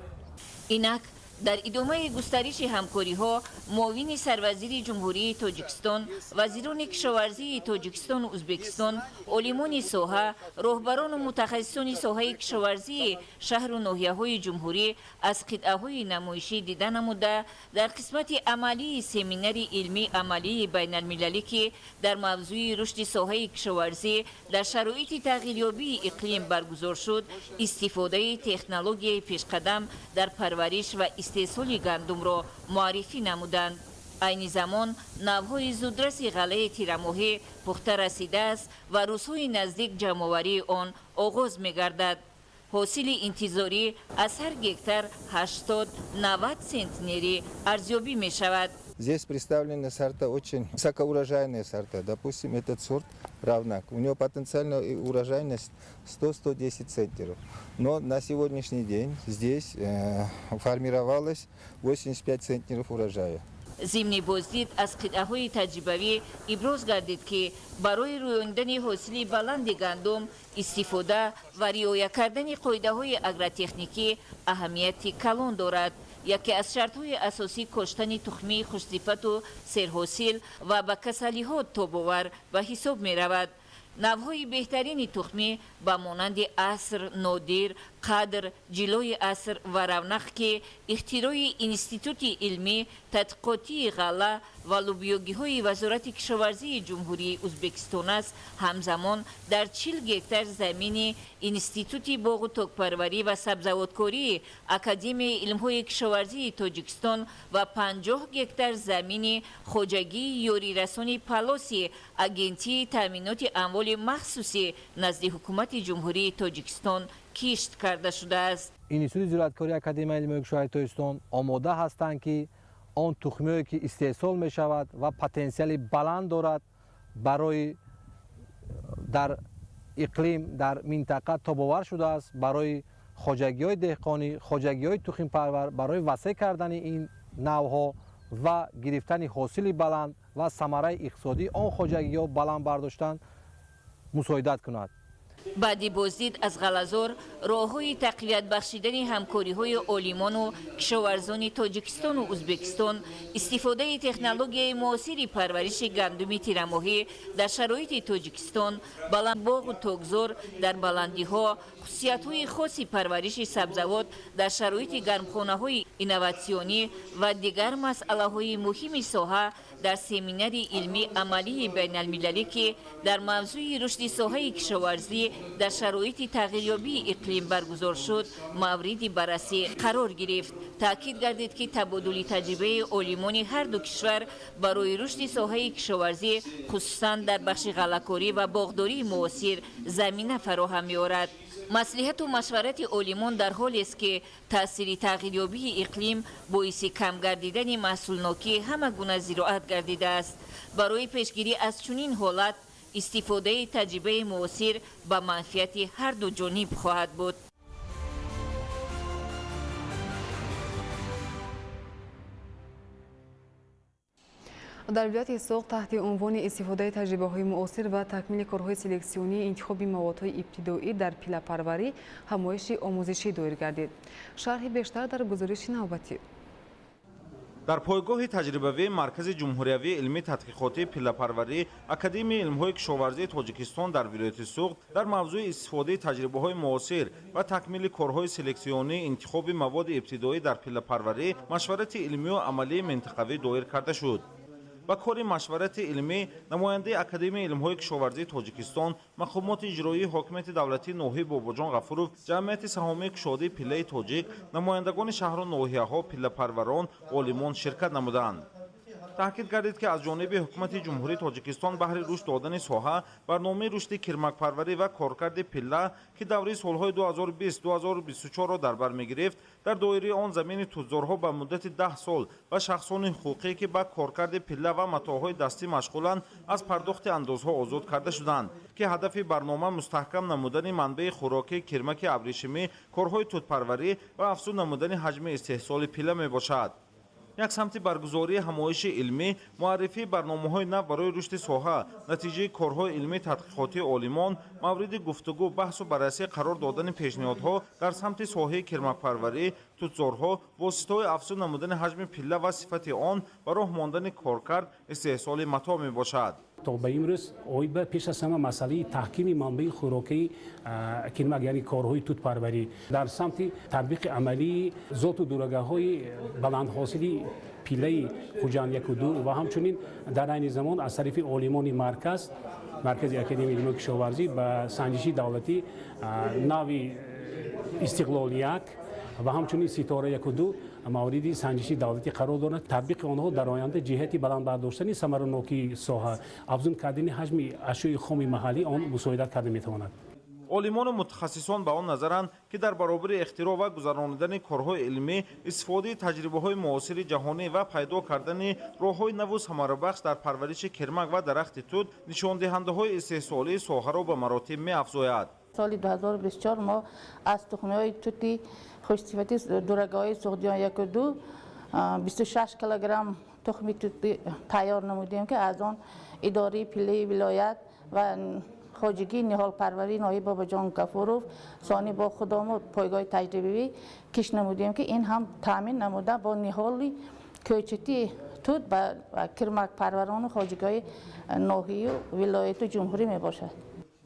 Инак дар идомаи густариши ҳамкориҳо муовини сарвазири Ҷумҳурии Тоҷикистон, вазирони кишоварзии Тоҷикистону Ӯзбекистон, олимони соҳа, роҳбарону мутахассисони соҳаи кишоварзии шаҳру ноҳияҳои ҷумҳурӣ аз қитъаҳои намоишӣ дида намуда, дар қисмати амалии семинари илмии амалии байналмилалӣ, ки дар мавзӯи рушди соҳаи кишоварзӣ дар шароити тағйирёбии иқлим баргузор шуд, истифодаи технологияи пешқадам дар парвариш ва истеҳсоли гандумро муаррифӣ намуданд. Айни замон навъҳои зудраси ғаллаи тирамоҳӣ пухта расидааст ва рӯзҳои наздик ҷамъоварии он оғоз мегардад. Ҳосили интизорӣ аз ҳар гектар 80-90 центнерӣ арзёбӣ мешавад. Здесь представлены сорта, очень высокоурожайные сорта. Допустим, этот сорт Равнак. У него потенциальная урожайность 100-110 центнеров. Но на сегодняшний день здесь формировалось 85 центнеров урожая. Зимни боздид аз қитъаҳои таҷрибавӣ иброз гардид, ки барои рӯёнидани ҳосили баланди гандум истифода ва риоя кардани қоидаҳои агротехникӣ аҳамияти калон дорад. Яке аз шартҳои асосӣ коштани тухмии хушсифату серҳосил ва ба касалиҳо тобовар ба ҳисоб меравад. Навъҳои беҳтарини тухмӣ ба монанди Аср, Нодир, Қадр, Ҷилои аср ва Равнақ, ки ихтирои Институти илмӣ тадқиқотии ғалла ва лӯбиёгиҳои Вазорати кишоварзии Ҷумҳурии Ӯзбекистон аст, ҳамзамон дар 40 гектар замини Институти боғу токпарварӣ ва сабзавоткории Академияи илмҳои кишоварзии Тоҷикистон ва 50 гектар замини хоҷагии ёрирасони Палоси Агентии таъминоти амволи махсуси назди Ҳукумати Ҷумҳурии Тоҷикистон кишт карда шудааст. Институти зироаткории Академияи илмҳои кишоварзии Тоҷикистон омода ҳастанд, ки он тухмиҳое ки истеҳсол мешавад ва потенсиали баланд дорад, барои дар иқлим, дар минтақа тобовар шудааст, барои хоҷагиҳои деҳқонӣ, хоҷагиҳои тухмипарвар, барои васеъ кардани ин навъҳо ва гирифтани ҳосили баланд ва самараи иқтисодии он хоҷагиҳо баланд бардоштан мусоидат кунад. Баъди боздид аз ғаллазор, роҳҳои тақвият бахшидани ҳамкориҳои олимону кишоварзони Тоҷикистону Ӯзбекистон, истифодаи технологияи муосири парвариши гандуми тирамоҳӣ дар шароити Тоҷикистон, боғу токзор дар баландиҳо, хусусиятҳои хоси парвариши сабзавот дар шароити гармхонаҳои инноватсионӣ ва дигар масъалаҳои муҳими соҳа дар семинари илмӣ амалии байналмилалӣ, ки дар мавзӯи рушди соҳаи кишоварзӣ дар шароити тағйирёбии иқлим баргузор шуд, мавриди баррасӣ қарор гирифт. Таъкид гардид, ки табодули таҷрибаи олимони ҳар ду кишвар барои рушди соҳаи кишоварзӣ, хусусан дар бахши ғаллакорӣ ва боғдории муосир, замина фароҳам меорад. Маслиҳату машварати олимон дар ҳолест, ки таъсири тағйирёбии иқлим боиси кам гардидани маҳсулнокии ҳама гуна зироат гардидааст. Барои пешгирӣ аз чунин ҳолат истифодаи таҷрибаи муосир ба манфиати ҳар ду ҷониб хоҳад буд. Дар вилояти Суғд таҳти унвони истифодаи таҷрибаҳои муосир ва такмили корҳои селексионии интихоби маводҳои ибтидоӣ дар пиллапарварӣ ҳамоиши омӯзишӣ доир гардид. Шарҳи бештар дар гузориши навбатӣ. Дар пойгоҳи таҷрибавии Маркази ҷумҳуриявии илмии тадқиқотии пиллапарварӣ Академияи илмҳои кишоварзии Тоҷикистон дар вилояти Суғд дар мавзӯи истифодаи таҷрибаҳои муосир ва такмили корҳои селексионии интихоби маводи ибтидоӣ дар пиллапарварӣ машварати илмию амалии минтақавӣ доир карда шуд. Ба кори машварати илмӣ намояндаи Академияи илмҳои кишоварзии Тоҷикистон, мақомоти иҷроии ҳокимияти давлатии ноҳияи Бобоҷон Ғафуров, ҷамъияти саҳомии кушодаи пиллаи тоҷик, намояндагони шаҳру ноҳияҳо, пиллапарварон, олимон ширкат намуданд. Таъкид гардид, ки аз ҷониби Ҳукумати Ҷумҳурии Тоҷикистон баҳри рушд додани соҳа барномаи рушди кирмакпарварӣ ва коркарди пилла, ки давраи солҳои 2020-2024-ро дар бар мегирифт, дар доираи он замини тутзорҳо ба муддати 10 сол ва шахсони ҳуқуқӣ, ки ба коркарди пилла ва матоъҳои дастӣ машғуланд, аз пардохти андозҳо озод карда шуданд, ки ҳадафи барнома мустаҳкам намудани манбаи хӯрокии кирмаки абрешимӣ, корҳои тутпарварӣ ва афзун намудани ҳаҷми истеҳсоли пилла мебошад. Як самти баргузории ҳамоиши илмӣ муаррифии барномаҳои нав барои рушди соҳа, натиҷаи корҳои илмии тадқиқотии олимон, мавриди гуфтугӯ, баҳсу баррасӣ қарор додани пешниҳодҳо дар самти соҳаи кирмакпарварӣ, тутзорҳо, воситаҳои афзун намудани ҳаҷми пилла ва сифати он ва роҳ мондани коркард, истеҳсоли матоъ мебошад. То ба имрӯз оид ба пеш аз ҳама масъалаи таҳкими манбаи хӯрокии кирмак, яъне корҳои тутпарварӣ дар самти татбиқи амалии зоту дурагаҳои баландҳосили пиллаи Хуҷанд 1-2 ва ҳамчунин дар айни замон аз тарафи олимони Маркази Академияи илмҳои кишоварзӣ ба санҷиши давлатӣ нави Истиқлол 1 ва ҳамчунин Ситора 1-2 мавриди санҷиши давлатӣ қарор доранд. Татбиқи онҳо дар оянда ҷиҳати баланд бардоштани самаранокии соҳа, афзун кардани ҳаҷми ашёи хоми маҳаллӣ он мусоидат карда метавонад. Олимону мутахассисон ба он назаранд, ки дар баробари ихтироъ ва гузаронидани корҳои илмӣ, истифодаи таҷрибаҳои муосири ҷаҳонӣ ва пайдо кардани роҳҳои наву самарабахш дар парвариши кирмак ва дарахти тут нишондиҳандаҳои истеҳсолии соҳаро ба маротиб меафзояд. Соли 2024 мо аз тухмиҳои тути хушсифати дурагаҳои Суғдиён 1-2 26 килограмм тухми тути тайёр намудем, ки аз он идораи пиллаи вилоят ва хоҷагии ниҳолпарварии ноҳияи Бобоҷон Гафуров сони бо худому пойгоҳи таҷрибавӣ кишт намудем, ки ин ҳам таъмин намуда бо ниҳоли кӯчати тут ба кирмакпарварону хоҷагиҳои ноҳияю вилояту ҷумҳурӣ мебошад.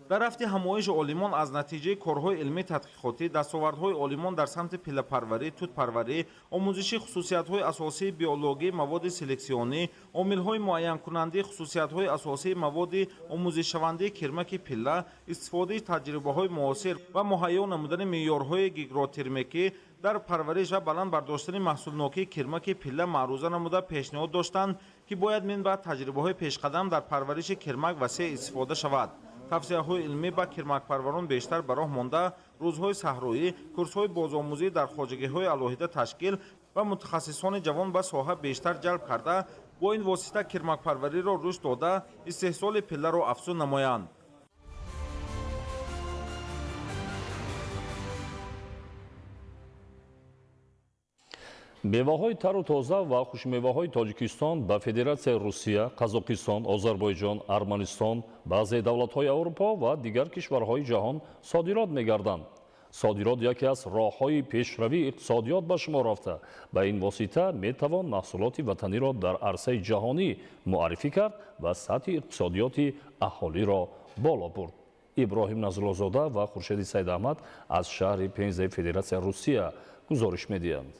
Дар рафти ҳамоиш олимон аз натиҷаи корҳои илмии тадқиқотӣ, дастовардҳои олимон дар самти пиллапарварӣ, тутпарварӣ, омӯзиши хусусиятҳои асосии биологии маводи селексионӣ, омилҳои муайянкунандаи хусусиятҳои асосии маводи омӯзишшавандаи кирмаки пилла, истифодаи таҷрибаҳои муосир ва муҳайё намудани меъёрҳои гигротермикӣ дар парвариш ва баланд бардоштани маҳсулнокии кирмаки пилла маъруза намуда пешниҳод доштанд, ки бояд минбаъд таҷрибаҳои пешқадам дар парвариши кирмак васеъ истифода шавад. Тавсияҳои илмӣ ба кирмакпарварон бештар ба роҳ монда, рӯзҳои саҳроӣ, курсҳои бозомӯзӣ дар хоҷагиҳои алоҳида ташкил ва мутахассисони ҷавон ба соҳа бештар ҷалб карда, бо ин восита кирмакпарвариро рушд дода, истеҳсоли пилларо афзун намоянд. Меваҳои тару тоза ва хушмеваҳои Тоҷикистон ба Федератсияи Русия, Қазоқистон, Озарбойҷон, Арманистон, баъзе давлатҳои Аврупо ва дигар кишварҳои ҷаҳон содирот мегарданд. Содирот яке аз роҳҳои пешравии иқтисодиёт ба шумор рафта. Ба ин восита метавон маҳсулоти ватаниро дар арсаи ҷаҳонӣ муаррифӣ кард ва сатҳи иқтисодиёти аҳолиро боло бурд. Иброҳим Назруллозода ва Хуршеди Сайдаҳмад аз шаҳри Пензаи Федератсияи Русия гузориш медиҳанд.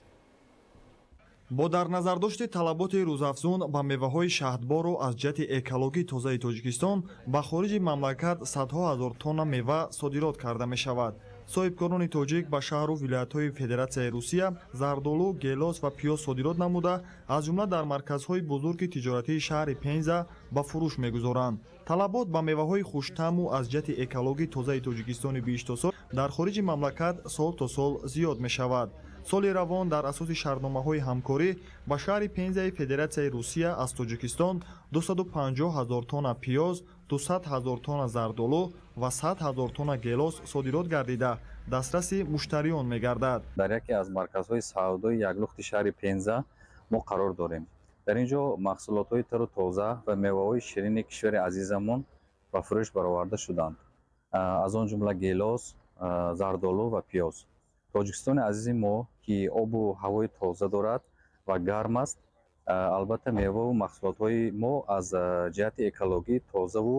Бо дар назардошти талаботи рӯзафзун ба меваҳои шаҳдбору аз ҷиҳати экологии тозаи Тоҷикистон ба хориҷи мамлакат садҳо ҳазор тонна мева содирот карда мешавад. Соҳибкорони тоҷик ба шаҳру вилоятҳои Федератсияи Русия зардолу, гелос ва пиёз содирот намуда, аз ҷумла дар марказҳои бузурги тиҷоратии шаҳри Пенза ба фурӯш мегузоранд. Талабот ба меваҳои хуштаъму аз ҷиҳати экологии тозаи Тоҷикистони биҳиштосо дар хориҷи мамлакат сол то сол зиёд мешавад. Соли равон дар асоси шартномаҳои ҳамкорӣ ба шаҳри Пензаи Федератсияи Русия аз Тоҷикистон 250 ҳазор тонна пиёз, 200 ҳазор тонна зардолу ва 100 ҳазор тонна гелос содирот гардида, дастраси муштариён мегардад. Дар яке аз марказҳои савдои яклухти шаҳри Пенза мо қарор дорем. Дар ин ҷо маҳсулотҳои тару тоза ва меваҳои ширини кишвари азизамон ба фурӯш бароварда шуданд. Аз он ҷумла гелос, зардолу ва пиёз. Тоҷикистони азизи мо, ки обу ҳавои тоза дорад ва гарм аст, албатта меваву маҳсулотҳои мо аз ҷиҳати экологӣ тозаву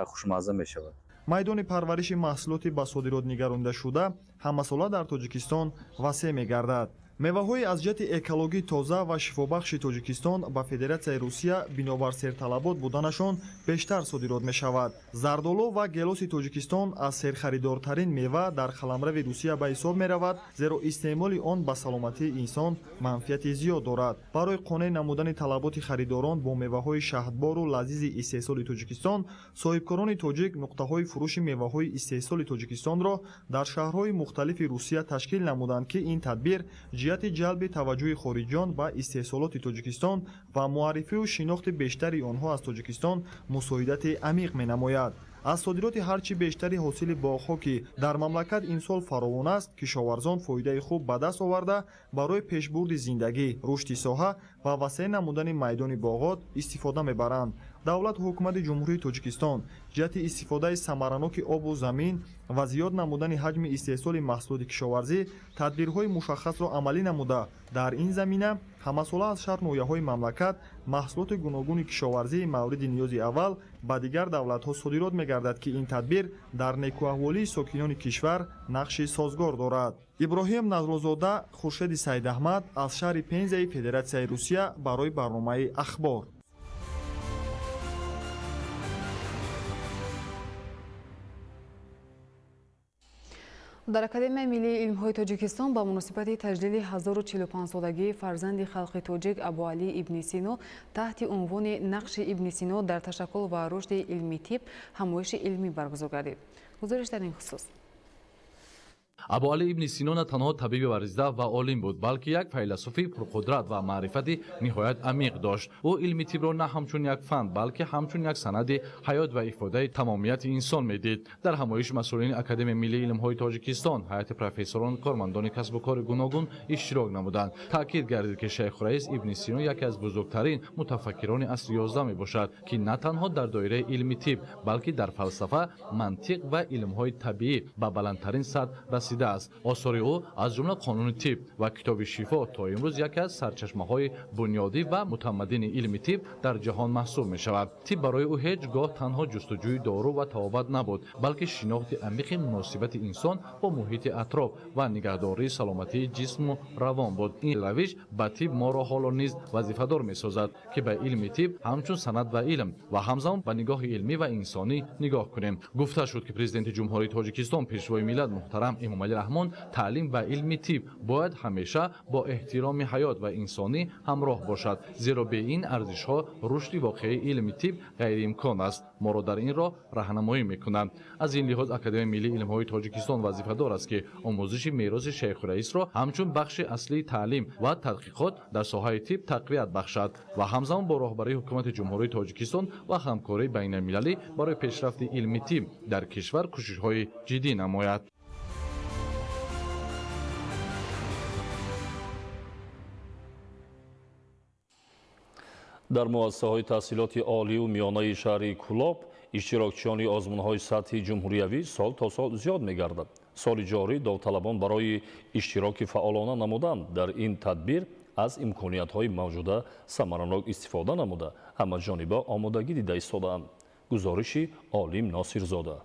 хушмазза мешавад. Майдони парвариши маҳсулоти ба содирот нигарондашуда ҳамасола дар Тоҷикистон васеъ мегардад. Меваҳои аз ҷиҳати экологӣ тоза ва шифобахши Тоҷикистон ба Федератсияи Русия бинобар серталабот буданашон бештар содирот мешавад. Зардолу ва гелоси Тоҷикистон аз серхаридортарин мева дар қаламрави Русия ба ҳисоб меравад, зеро истеъмоли он ба саломатии инсон манфиати зиёд дорад. Барои қонеъ намудани талаботи харидорон бо меваҳои шаҳдбору лазизи истеҳсоли Тоҷикистон, соҳибкорони тоҷик нуқтаҳои фурӯши меваҳои истеҳсоли Тоҷикистонро дар шаҳрҳои мухталифи Русия ташкил намуданд, ки ин тадбир ҷиҳати ҷалби таваҷҷӯҳи хориҷиён ба истеҳсолоти Тоҷикистон ва муаррифию шинохти бештари онҳо аз Тоҷикистон мусоидати амиқ менамояд. Аз содироти ҳарчи бештари ҳосили боғҳо, ки дар мамлакат имсол фаровон аст, кишоварзон фоидаи хуб ба даст оварда, барои пешбурди зиндагӣ, рушди соҳа ва васеъ намудани майдони боғот истифода мебаранд. Давлату ҳукумати Ҷумҳурии Тоҷикистон ҷиҳати истифодаи самараноки обу замин ва зиёд намудани ҳаҷми истеҳсоли маҳсулоти кишоварзӣ тадбирҳои мушаххасро амалӣ намуда, дар ин замина ҳамасола аз шаҳр ноҳияҳои мамлакат маҳсулоти гуногуни кишоварзии мавриди ниёзи аввал ба дигар давлатҳо содирот мегардад, ки ин тадбир дар некӯаҳволии сокинони кишвар нақши созгор дорад. Иброҳим Назруллозода, Хуршеди Сайдаҳмад аз шаҳри Пензаи Федератсияи Русия барои барномаи Ахбор. Дар Академияи миллии илмҳои Тоҷикистон ба муносибати таҷлили 1045-солагии фарзанди халқи тоҷик Абуалӣ ибни Сино таҳти унвони нақши ибни Сино дар ташаккул ва рушди илми тиб ҳамоиши илмӣ баргузор гардид. Гузориш дар ин хусус. Абуалӣ ибни Сино на танҳо табиби варзида ва олим буд, балки як файласуфи пурқудрат ва маърифати ниҳоят амиқ дошт. Ӯ илми тибро на ҳамчун як фан, балки ҳамчун як санади ҳаёт ва ифодаи тамомияти инсон медид. Дар ҳамоиш масъулини Академияи миллии илмҳои Тоҷикистон, ҳайати профессорон, кормандони касбу кори гуногун иштирок намуданд. Таъкид гардид, ки Шайх Раис ибни Сино яке аз бузургтарин мутафаккирони асри 11 мебошад, ки на танҳо дар доираи илми тиб, балки дар фалсафа, мантиқ ва илмҳои табиӣ ба баландтарин сатҳ расид. расидааст. Осори ӯ аз ҷумла Қонуни тиб ва Китоби шифо то имрӯз яке аз сарчашмаҳои бунёдӣ ва мутамаддини илми тиб дар ҷаҳон маҳсуб мешавад. Тиб барои ӯ ҳеҷ гоҳ танҳо ҷустуҷӯи дору ва табобат набуд, балки шинохти амиқи муносибати инсон бо муҳити атроф ва нигаҳдории саломатии ҷисму равон буд. Ин равиш ба тиб моро ҳоло низ вазифадор месозад, ки ба илми тиб ҳамчун санъат ва илм ва ҳамзамон ба нигоҳи илмӣ ва инсонӣ нигоҳ кунем. Гуфта шуд, ки Президенти Ҷумҳурии Тоҷикистон, Пешвои миллат муҳтарам Эмомалӣ Раҳмон таълим ва илми тиб бояд ҳамеша бо эҳтироми ҳаёт ва инсонӣ ҳамроҳ бошад, зеро бе ин арзишҳо рушди воқеии илми тиб ғайриимкон аст. Моро дар ин роҳ раҳнамоӣ мекунанд. Аз ин лиҳоз Академияи миллии илмҳои Тоҷикистон вазифадор аст, ки омӯзиши мероси Шайхураисро ҳамчун бахши аслии таълим ва тадқиқот дар соҳаи тиб тақвият бахшад ва ҳамзамон бо роҳбарии Ҳукумати Ҷумҳурии Тоҷикистон ва ҳамкории байналмилалӣ барои пешрафти илми тиб дар кишвар кӯшишҳои ҷиддӣ намояд. Дар муассисаҳои таҳсилоти олию миёнаи шаҳри Кӯлоб иштирокчиёни озмунҳои сатҳи ҷумҳуриявӣ сол то сол зиёд мегардад. Соли ҷорӣ довталабон барои иштироки фаъолона намудан дар ин тадбир аз имкониятҳои мавҷуда самаранок истифода намуда, ҳамаҷониба омодагӣ дида истодаанд. Гузориши Олим Носирзода.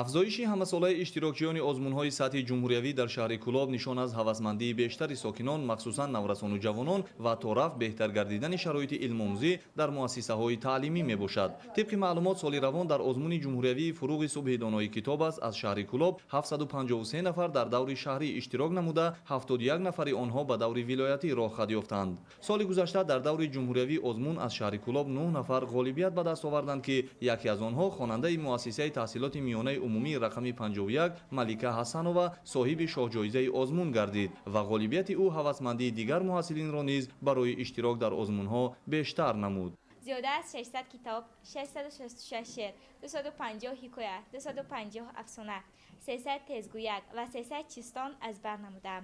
Афзоиши ҳамасолаи иштирокчиёни озмунҳои сатҳи ҷумҳуриявӣ дар шаҳри Кӯлоб нишон аз ҳавасмандии бештари сокинон, махсусан наврасону ҷавонон ва торафт беҳтар гардидани шароити илмомӯзӣ дар муассисаҳои таълимӣ мебошад. Тибқи маълумот, соли равон дар озмуни ҷумҳуриявии Фуруғи субҳи донои китоб аст аз шаҳри Кӯлоб 753 нафар дар даври шаҳрӣ иштирок намуда, 71 нафари онҳо ба даври вилоятӣ роҳхат ёфтанд. Соли гузашта дар даври ҷумҳуриявии озмун аз шаҳри Кӯлоб 9 нафар ғолибият ба даст оварданд, ки яке аз онҳо хонандаи муассисаи таҳсилоти миёнаи умумии рақами 51 Малика Ҳасанова соҳиби шоҳҷоизаи озмун гардид ва ғолибияти ӯ ҳавасмандии дигар муҳассилинро низ барои иштирок дар озмунҳо бештар намуд. Зиёда аз 600 китоб, 666 шеър, 250 ҳикоя, 250 афсона, 300 тезгӯяк ва 300 чистон аз бар намудаам.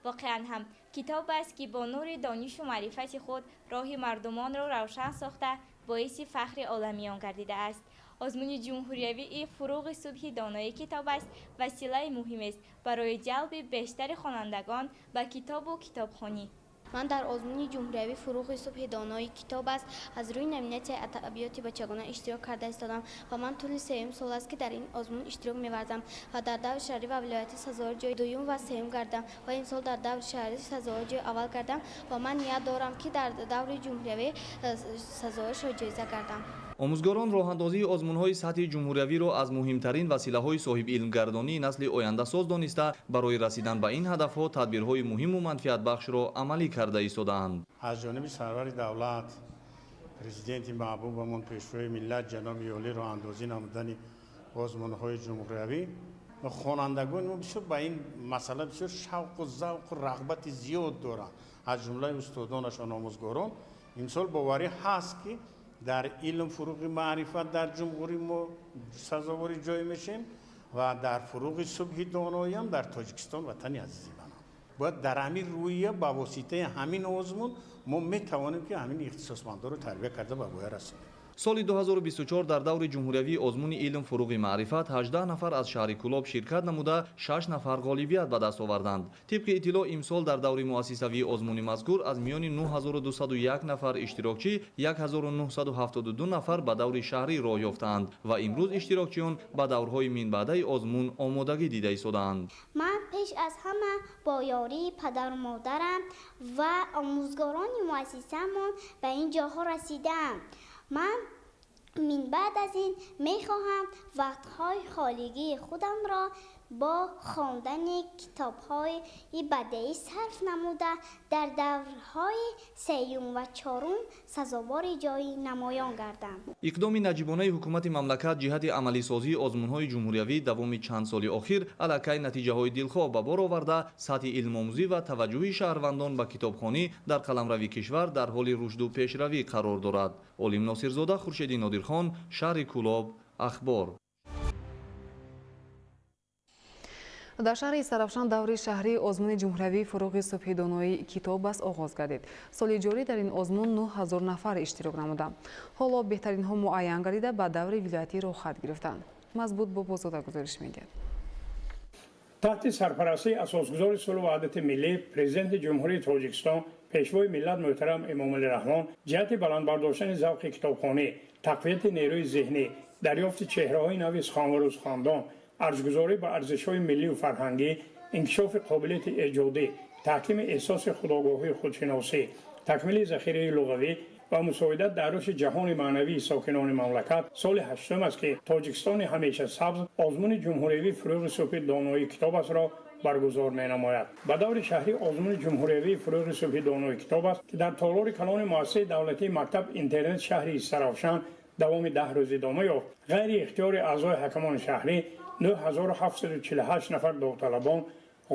Воқеан ҳам китоб аст, ки бо нури донишу маърифати худ роҳи мардумонро равшан сохта, боиси фахри оламиён гардидааст. Озмуни ҷумҳуриявии Фуруғи субҳи донои китоб аст василаи муҳимест барои ҷалби бештари хонандагон ба китобу китобхонӣ. Ман дар озмуни ҷумҳуриявӣ Фуруғи субҳи донои китоб аст аз рӯи номинатсияи адабиёти бачагона иштирок карда истодам ва ман тӯли сеюм сол аст, ки дар ин озмун иштирок меварзам ва дар даври шаҳрӣ ва вилоятӣ сазовори ҷои дуюм ва сеюм гардам ва имсол дар даври шаҳрӣ сазовори ҷои аввал гардам ва ман ният дорам, ки дар даври ҷумҳуриявӣ сазовори шоҳҷоиза гардам. Омӯзгорон роҳандозии озмунҳои сатҳи ҷумҳуриявиро аз муҳимтарин василаҳои соҳибилмгардонии насли ояндасоз дониста, барои расидан ба ин ҳадафҳо тадбирҳои муҳиму манфиатбахшро амалӣ карда истодаанд. Аз ҷониби сарвари давлат, президенти маҳбубамон, Пешвои миллат ҷаноби олӣ роҳандозӣ намудани озмунҳои ҷумҳуриявӣ, хонандагони мо бисёр ба ин масъала бисёр шавқу завқу рағбати зиёд доранд. Аз ҷумлаи устодонашон, омӯзгорон. Имсол боварӣ ҳаст, ки дар илм фуруғи маърифат дар ҷумҳурӣ мо сазовори ҷой мешем ва дар фуруғи субҳи доноиам дар Тоҷикистон, ватани азизи манам. Бояд дар ҳамин рӯҳия ба воситаи ҳамин озмун мо метавонем, ки ҳамин ихтисосмандоро тарбия карда ба воя расонем. Соли 2024 дар даври ҷумҳуриявии озмуни илм фуруғи маърифат 18 нафар аз шаҳри Кӯлоб ширкат намуда, 6 нафар ғолибият ба даст оварданд. Тибқи иттилоъ, имсол дар даври муассисавии озмуни мазкур аз миёни 9201 нафар иштирокчӣ 1972 нафар ба даври шаҳрӣ роҳ ёфтаанд ва имрӯз иштирокчиён ба даврҳои минбаъдаи озмун омодагӣ дида истодаанд. Ман пеш аз ҳама бо ёрии падару модарам ва омӯзгорони муассисаамон ба ин ҷоҳо расидаам. Ман минбаъд аз ин мехоҳам вақтҳои холигии худамро бо хондани китобҳои бадеӣ сарф намуда, дар даврҳои сеюм ва чорум сазовори ҷои намоён гардам. Иқдоми наҷибонаи ҳукумати мамлакат ҷиҳати амалисозии озмунҳои ҷумҳуриявӣ давоми чанд соли охир аллакай натиҷаҳои дилхоҳ ба бор оварда, сатҳи илмомӯзӣ ва таваҷҷӯҳи шаҳрвандон ба китобхонӣ дар қаламрави кишвар дар ҳоли рушду пешравӣ қарор дорад. Олим Носирзода, Хуршеди Нодирхон, шаҳри Кӯлоб, Ахбор. Дар шаҳри Истаравшан даври шаҳрии озмуни ҷумҳуриявии Фуруғи субҳи донои китоб аст оғоз гардид. Соли ҷорӣ дар ин озмун 9000 нафар иштирок намуданд. Ҳоло беҳтаринҳо муайян гардида, ба даври вилоятӣ роҳхат гирифтанд. Мазбут Бобозода гузориш медиҳад. Таҳти сарпарастии асосгузори сулҳу ваҳдати миллӣ, Президенти Ҷумҳурии Тоҷикистон, Пешвои миллат муҳтарам Эмомалӣ Раҳмон, ҷиҳати баланд бардоштани завқи китобхонӣ, тақвияти нерӯи зеҳнӣ, дарёфти чеҳраҳои нави суханвару сухандон, арҷгузорӣ ба арзишҳои миллию фарҳангӣ, инкишофи қобилияти эҷодӣ, таҳкими эҳсоси худогоҳии худшиносӣ, такмили захираи луғавӣ ва мусоидат дар рушди ҷаҳони маънавии сокинони мамлакат, соли ҳаштум аст, ки Тоҷикистони ҳамеша сабз озмуни ҷумҳуриявии «Фурӯғи субҳи донои китоб аст»-ро баргузор менамояд. Ба даври шаҳрии озмуни ҷумҳуриявии «Фурӯғи субҳи донои китоб аст», ки дар толори калони муассисаи давлатии мактаб интернет шаҳри Истаравшан давоми 10 рӯз идома ёфт, ғайри ихтиёри аъзои ҳакамони шаҳрӣ 9748 нафар довталабон,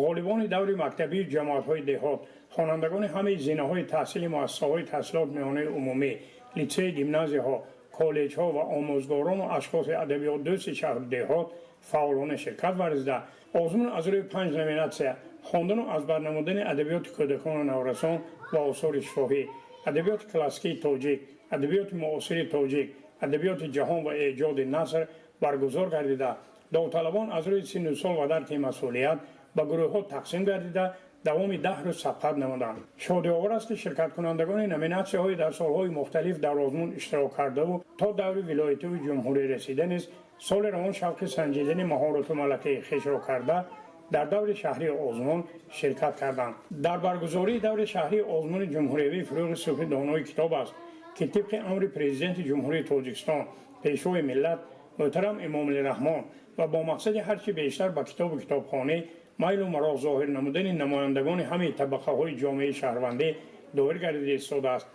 ғолибони даври мактабии ҷамоатҳои деҳот, хонандагони ҳамаи зинаҳои таҳсили муассисаҳои таҳсилот миёнаи умумӣ, литсей, гимназияҳо, коллеҷҳо ва омӯзгорону ашхоси адабиётдӯсти шаҳру деҳот фаъолона ширкат варзида, озмун аз рӯи 5 номинатсия: хондану аз бар намудани адабиёти кӯдакону наврасон ва осори шифоҳӣ, адабиёти классикии тоҷик, адабиёти муосири тоҷик, адабиёти ҷаҳон ва эҷоди наср баргузор гардида, довталабон аз рӯи синну сол ва дарки масъулият ба гурӯҳҳо тақсим гардида, давоми 10 рӯз сабқат намуданд. Шодиовар аст, ки ширкаткунандагони номинатсияҳои дар солҳои мухталиф дар озмун иштирок кардаву то даври вилоятиву ҷумҳурӣ расида низ соли равон шавқи санҷидани маҳорату малакаи хешро карда, дар даври шаҳрии озмун ширкат карданд. Дар баргузории даври шаҳрии озмуни ҷумҳуриявии «Фурӯғи субҳи донои китоб аст», ки тибқи амри Президенти Ҷумҳурии Тоҷикистон, Пешвои миллат муҳтарам Эмомалӣ Раҳмон ва бо мақсади ҳарчи бештар ба китобу китобхонӣ майлу мароқ зоҳир намудани намояндагони ҳамаи табақаҳои ҷомеаи шаҳрвандӣ доир гардида истодааст,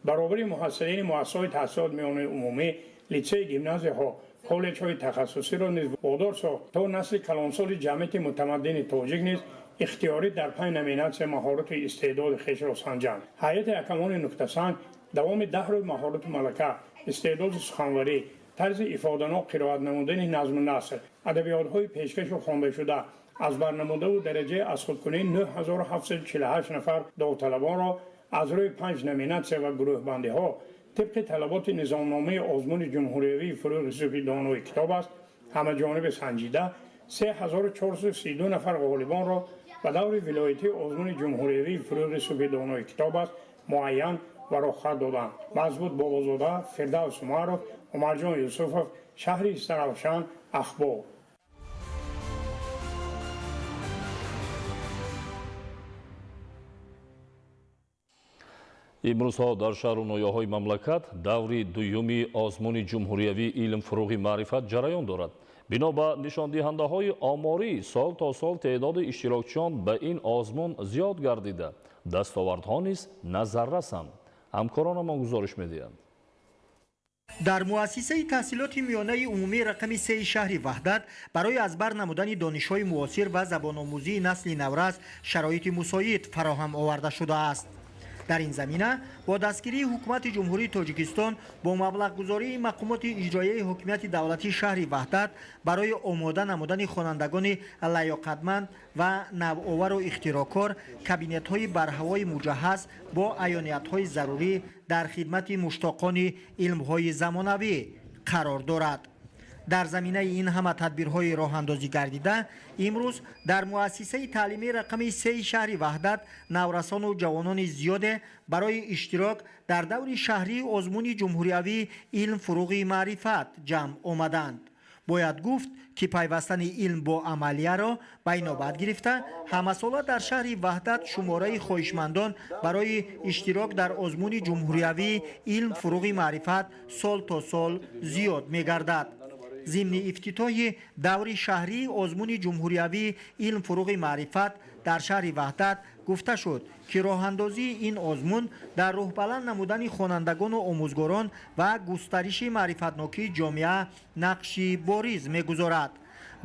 баробари муҳассилини муассисаҳои таҳсилот миёнаи умумӣ, литсей, гимназияҳо, коллеҷҳои тахассусиро низ водор сохт, то насли калонсоли ҷамъияти мутамаддини тоҷик низ ихтиёрӣ дар 5 номинатсия маҳорату истеъдоди хешро санҷанд. Ҳайати ҳакамони нуктасанг давоми 10 рӯз маҳорату малака, истеъдоди суханварӣ, тарзи ифоданок қироат намудани назму наср, адабиётҳои пешкашу хондашуда аз барнамудаву дараҷаи аз худкунии 9748 нафар довталабонро аз рӯи 5 номинатсия ва гурӯҳбандиҳо тибқи талаботи низомномаи озмуни ҷумҳуриявии «Фурӯғи субҳи донои китоб аст» ҳамаҷониба санҷида, 3432 нафар ғолибонро ба даври вилоятии озмуни ҷумҳуриявии «Фурӯғи субҳи донои китоб аст» муайян ва роҳхат доданд. Мазбут Бобозода, Фирдавс Умаров, Умарҷон Юсуфов, шаҳри Истаравшан, Ахбор. Имрӯзҳо дар шаҳру ноҳияҳои мамлакат даври дуюми озмуни ҷумҳуриявии «Илм фурӯғи маърифат» ҷараён дорад. Бино ба нишондиҳандаҳои оморӣ, сол то сол теъдоди иштирокчиён ба ин озмун зиёд гардида, дастовардҳо низ назаррасанд. Ҳамкоронамон гузориш медиҳанд. Дар муассисаи таҳсилоти миёнаи умумии рақами 3 шаҳри Ваҳдат барои аз бар намудани донишҳои муосир ва забономӯзии насли наврас шароити мусоид фароҳам оварда шудааст. Дар ин замина бо дастгирии ҳукумати Ҷумҳурии Тоҷикистон бо маблағгузории мақомоти иҷроияи ҳокимияти давлатии шаҳри Ваҳдат барои омода намудани хонандагони лаёқатманд ва навовару ихтироъкор кабинетҳои барҳавои муҷаҳҳаз бо аёниятҳои зарурӣ дар хидмати муштоқони илмҳои замонавӣ қарор дорад. Дар заминаи ин ҳама тадбирҳои роҳандозӣ гардида, имрӯз дар муассисаи таълимии рақами 3 шаҳри Ваҳдат наврасону ҷавонони зиёде барои иштирок дар даври шаҳрии озмуни ҷумҳуриявии «Илм фурӯғи маърифат» ҷамъ омаданд. Бояд гуфт, ки пайвастани илм бо амалияро ба инобат гирифта, ҳамасола дар шаҳри Ваҳдат шумораи хоҳишмандон барои иштирок дар озмуни ҷумҳуриявии «Илм фурӯғи маърифат» сол то сол зиёд мегардад. Зимни ифтитоҳи даври шаҳрии озмуни ҷумҳуриявии «Илм фурӯғи маърифат» дар шаҳри Ваҳдат гуфта шуд, ки роҳандозии ин озмун дар рӯҳбаланд намудани хонандагону омӯзгорон ва густариши маърифатнокии ҷомеа нақши бориз мегузорад.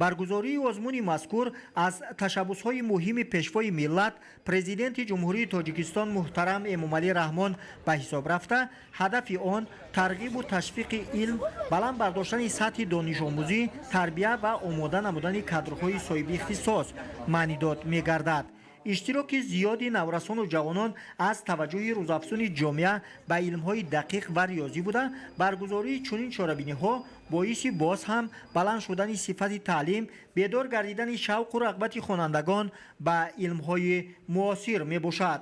Баргузории озмуни мазкур аз ташаббусҳои муҳими Пешвои миллат, Президенти Ҷумҳурии Тоҷикистон муҳтарам Эмомалӣ Раҳмон ба ҳисоб рафта, ҳадафи он тарғибу ташвиқи илм, баланд бардоштани сатҳи донишомӯзӣ, тарбия ва омода намудани кадрҳои соҳиби ихтисос маънидод мегардад. Иштироки зиёди наврасону ҷавонон аз таваҷҷӯҳи рӯзафзуни ҷомеа ба илмҳои дақиқ ва риёзӣ буда, баргузории чунин чорабиниҳо боиси боз ҳам баланд шудани сифати таълим, бедор гардидани шавқу рағбати хонандагон ба илмҳои муосир мебошад.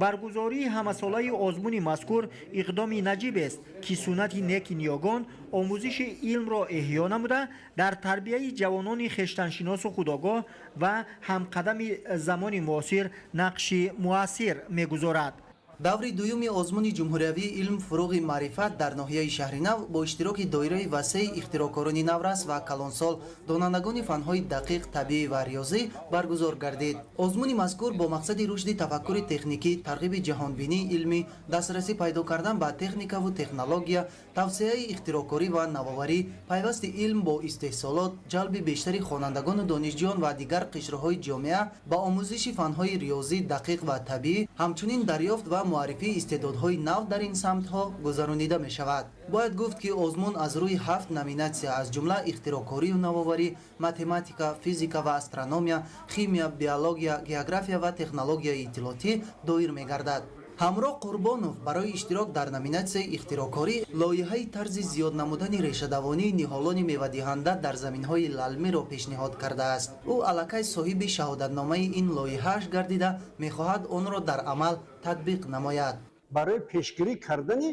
Баргузории ҳамасолаи озмуни мазкур иқдоми наҷибест, ки суннати неки ниёгон омӯзиши илмро эҳё намуда, дар тарбияи ҷавонони хештаншиносу худогоҳ ва ҳамқадами замони муосир нақши муассир мегузорад. Даври дуюми озмуни ҷумҳуриявии илм фуруғи маърифат дар ноҳияи Шаҳринав бо иштироки доираи васеи ихтироъкорони наврас ва калонсол, донандагони фанҳои дақиқ, табиӣ ва риёзӣ баргузор гардид. Озмуни мазкур бо мақсади рушди тафаккури техникӣ, тарғиби ҷаҳонбинии илмӣ, дастрасӣ пайдо кардан ба техникаву технология, тавсеаи ихтироъкорӣ ва навоварӣ, пайвасти илм бо истеҳсолот, ҷалби бештари хонандагону донишҷӯён ва дигар қишрҳои ҷомеа ба омӯзиши фанҳои риёзӣ, дақиқ ва табиӣ, ҳамчунин дарёфт ва муаррифии истеъдодҳои нав дар ин самтҳо гузаронида мешавад. Бояд гуфт, ки озмун аз рӯи 7 номинатсия, аз ҷумла ихтироъкорию навоварӣ, математика, физика ва астрономия, химия, биология, география ва технологияи иттилоотӣ доир мегардад. Ҳамроҳ Қурбонов барои иштирок дар номинатсияи ихтироъкорӣ лоиҳаи тарзи зиёд намудани решадавонии ниҳолони мевадиҳанда дар заминҳои лалмиро пешниҳод кардааст. Ӯ аллакай соҳиби шаҳодатномаи ин лоиҳааш гардида, мехоҳад онро дар амал татбиқ намояд. Барои пешгирӣ кардани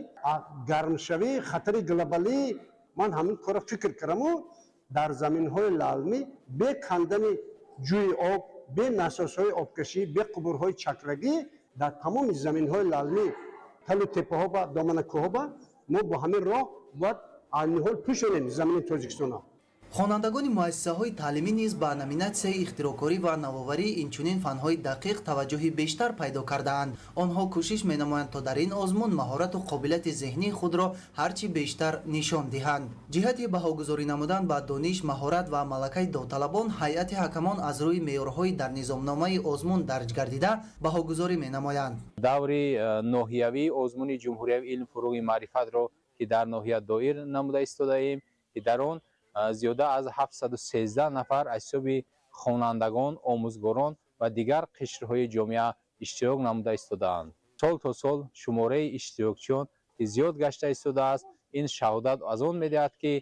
гармшавии хатари глобалӣ ман ҳамин корро фикр кардаму дар заминҳои лалмӣ бе кандани ҷӯи об, бе насосҳои обкашӣ, бе қубурҳои чакрагӣ дар тамоми заминҳои лалмӣ, талу теппаҳо ба доманакӯҳо ба мо бо ҳамин роҳ бояд ниҳол пӯшонем замини Тоҷикистонро. Хонандагони муассисаҳои таълимӣ низ ба номинатсияи ихтироъкорӣ ва навоварӣ, инчунин фанҳои дақиқ таваҷҷӯҳи бештар пайдо кардаанд. Онҳо кӯшиш менамоянд, то дар ин озмун маҳорату қобилияти зеҳнии худро ҳарчи бештар нишон диҳанд. Ҷиҳати баҳогузорӣ намудан ба дониш, маҳорат ва малакаи довталабон ҳайати ҳакамон аз рӯи меъёрҳои дар низомномаи озмун дарҷ гардида баҳогузорӣ менамоянд. Даври ноҳиявии озмуни ҷумҳуриявии илм фуруғи маърифатро, ки дар ноҳия доир намуда истодаем, ки дар он зиёда аз 713 нафар аз ҳисоби хонандагон, омӯзгорон ва дигар қишрҳои ҷомеа иштирок намуда истодаанд. Сол то сол шумораи иштирокчиён зиёд гашта истодааст. Ин шаҳодат аз он медиҳад, ки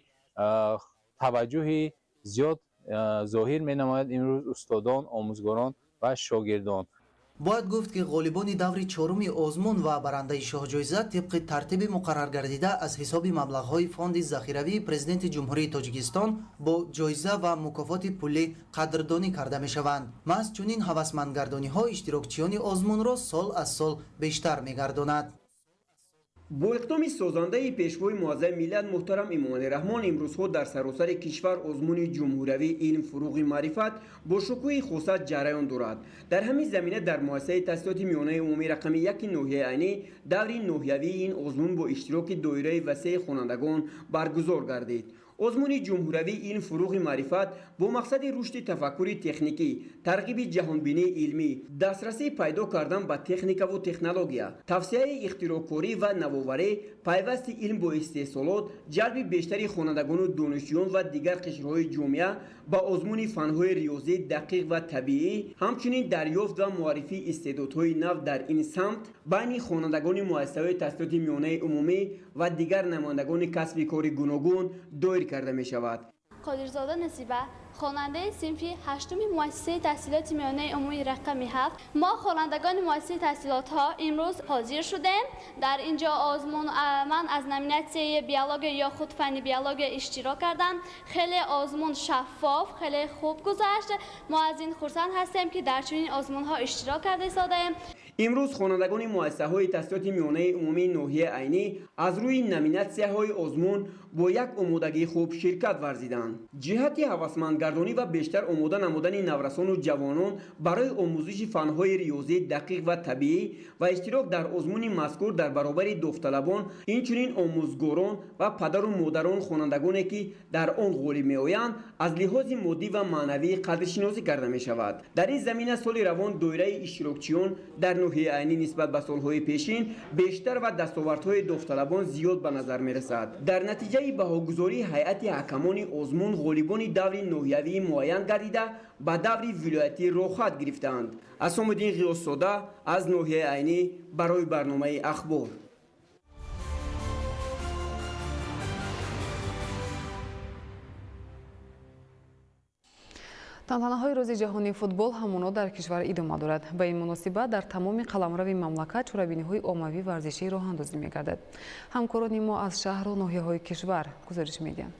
таваҷҷӯҳи зиёд зоҳир менамояд имрӯз устодон, омӯзгорон ва шогирдон. Бояд гуфт, ки ғолибони даври чоруми озмун ва барандаи шоҳҷоиза тибқи тартиби муқарраргардида аз ҳисоби маблағҳои фонди захиравии Президенти Ҷумҳурии Тоҷикистон бо ҷоиза ва мукофоти пулӣ қадрдонӣ карда мешаванд. Маҳз чунин ҳавасмандгардониҳо иштирокчиёни озмунро сол аз сол бештар мегардонад. Бо иқдоми созандаи пешвои муаззами миллат муҳтарам Эмомалӣ Раҳмон имрӯзҳо дар саросари кишвар озмуни ҷумҳуриявии илм фуруғи маърифат бо шукӯҳи хоса ҷараён дорад. Дар ҳамин замина дар муассисаи таҳсилоти миёнаи умумӣ рақами 1 ноҳияи Айнӣ даври ноҳиявии ин озмун бо иштироки доираи васеи хонандагон баргузор гардид. Озмуни ҷумҳуриявии илм фуруғи маърифат бо мақсади рушди тафаккури техникӣ, тарғиби ҷаҳонбинии илмӣ, дастрасӣ пайдо кардан ба техникаву технология, тавсеаи ихтироъкорӣ ва навоварӣ, пайвасти илм бо истеҳсолот, ҷалби бештари хонандагону донишҷӯён ва дигар қишрҳои ҷомеа ба озмуни фанҳои риёзӣ, дақиқ ва табиӣ, ҳамчунин дарёфт ва муаррифии истеъдодҳои нав дар ин самт байни хонандагони муассисаҳои таҳсилоти миёнаи умумӣ ва дигар намояндагони касби кори гуногун доир карда мешавад. Қодирзода Насиба, хонандаи синфи 8-уми муассисаи таҳсилоти миёнаи умумии рақами 7. Мо хонандагони муассисаи таҳсилотҳо имрӯз ҳозир шудем. Дар ин ҷо озмун ман аз номинатсияи биология ё худ фанни биология иштирок кардам. Хеле озмун шаффоф, хеле хуб гузашт. Мо аз ин хурсанд ҳастем, ки дар чунин озмунҳо иштирок карда истодаем. Имрӯз хонандагони муассисаҳои таҳсилоти миёнаи умумии ноҳияи Айнӣ аз рӯи номинатсияҳои озмун бо як омодагии хуб ширкат варзиданд. Ҷиҳати ҳавасмандгардонӣ ва бештар омода намудани наврасону ҷавонон барои омӯзиши фанҳои риёзӣ, дақиқ ва табиӣ ва иштирок дар озмуни мазкур дар баробари довталабон, инчунин омӯзгорон ва падару модарон хонандагоне, ки дар он ғолиб меоянд, аз лиҳози моддӣ ва маънавӣ қадршиносӣ карда мешавад. Дар ин замина соли равон доираи иштирокчиён дар ноҳияи Айнӣ нисбат ба солҳои пешин бештар ва дастовардҳои довталабон зиёд ба назар мерасад. Дар натиҷаи баҳогузории ҳайати ҳакамони озмун ғолибони даври ноҳиявӣ муайян гардида ба даври вилоятӣ роҳхат гирифтаанд. Асомиддин Ғиёсзода аз ноҳияи Айнӣ барои барномаи Ахбор. Тантанаҳои рӯзи ҷаҳонии футбол ҳамоно дар кишвар идома дорад. Ба ин муносибат дар тамоми қаламрави мамлакат чорабиниҳои оммавӣ варзишӣ роҳандозӣ мегардад. Ҳамкорони мо аз шаҳру ноҳияҳои кишвар гузориш медиҳанд.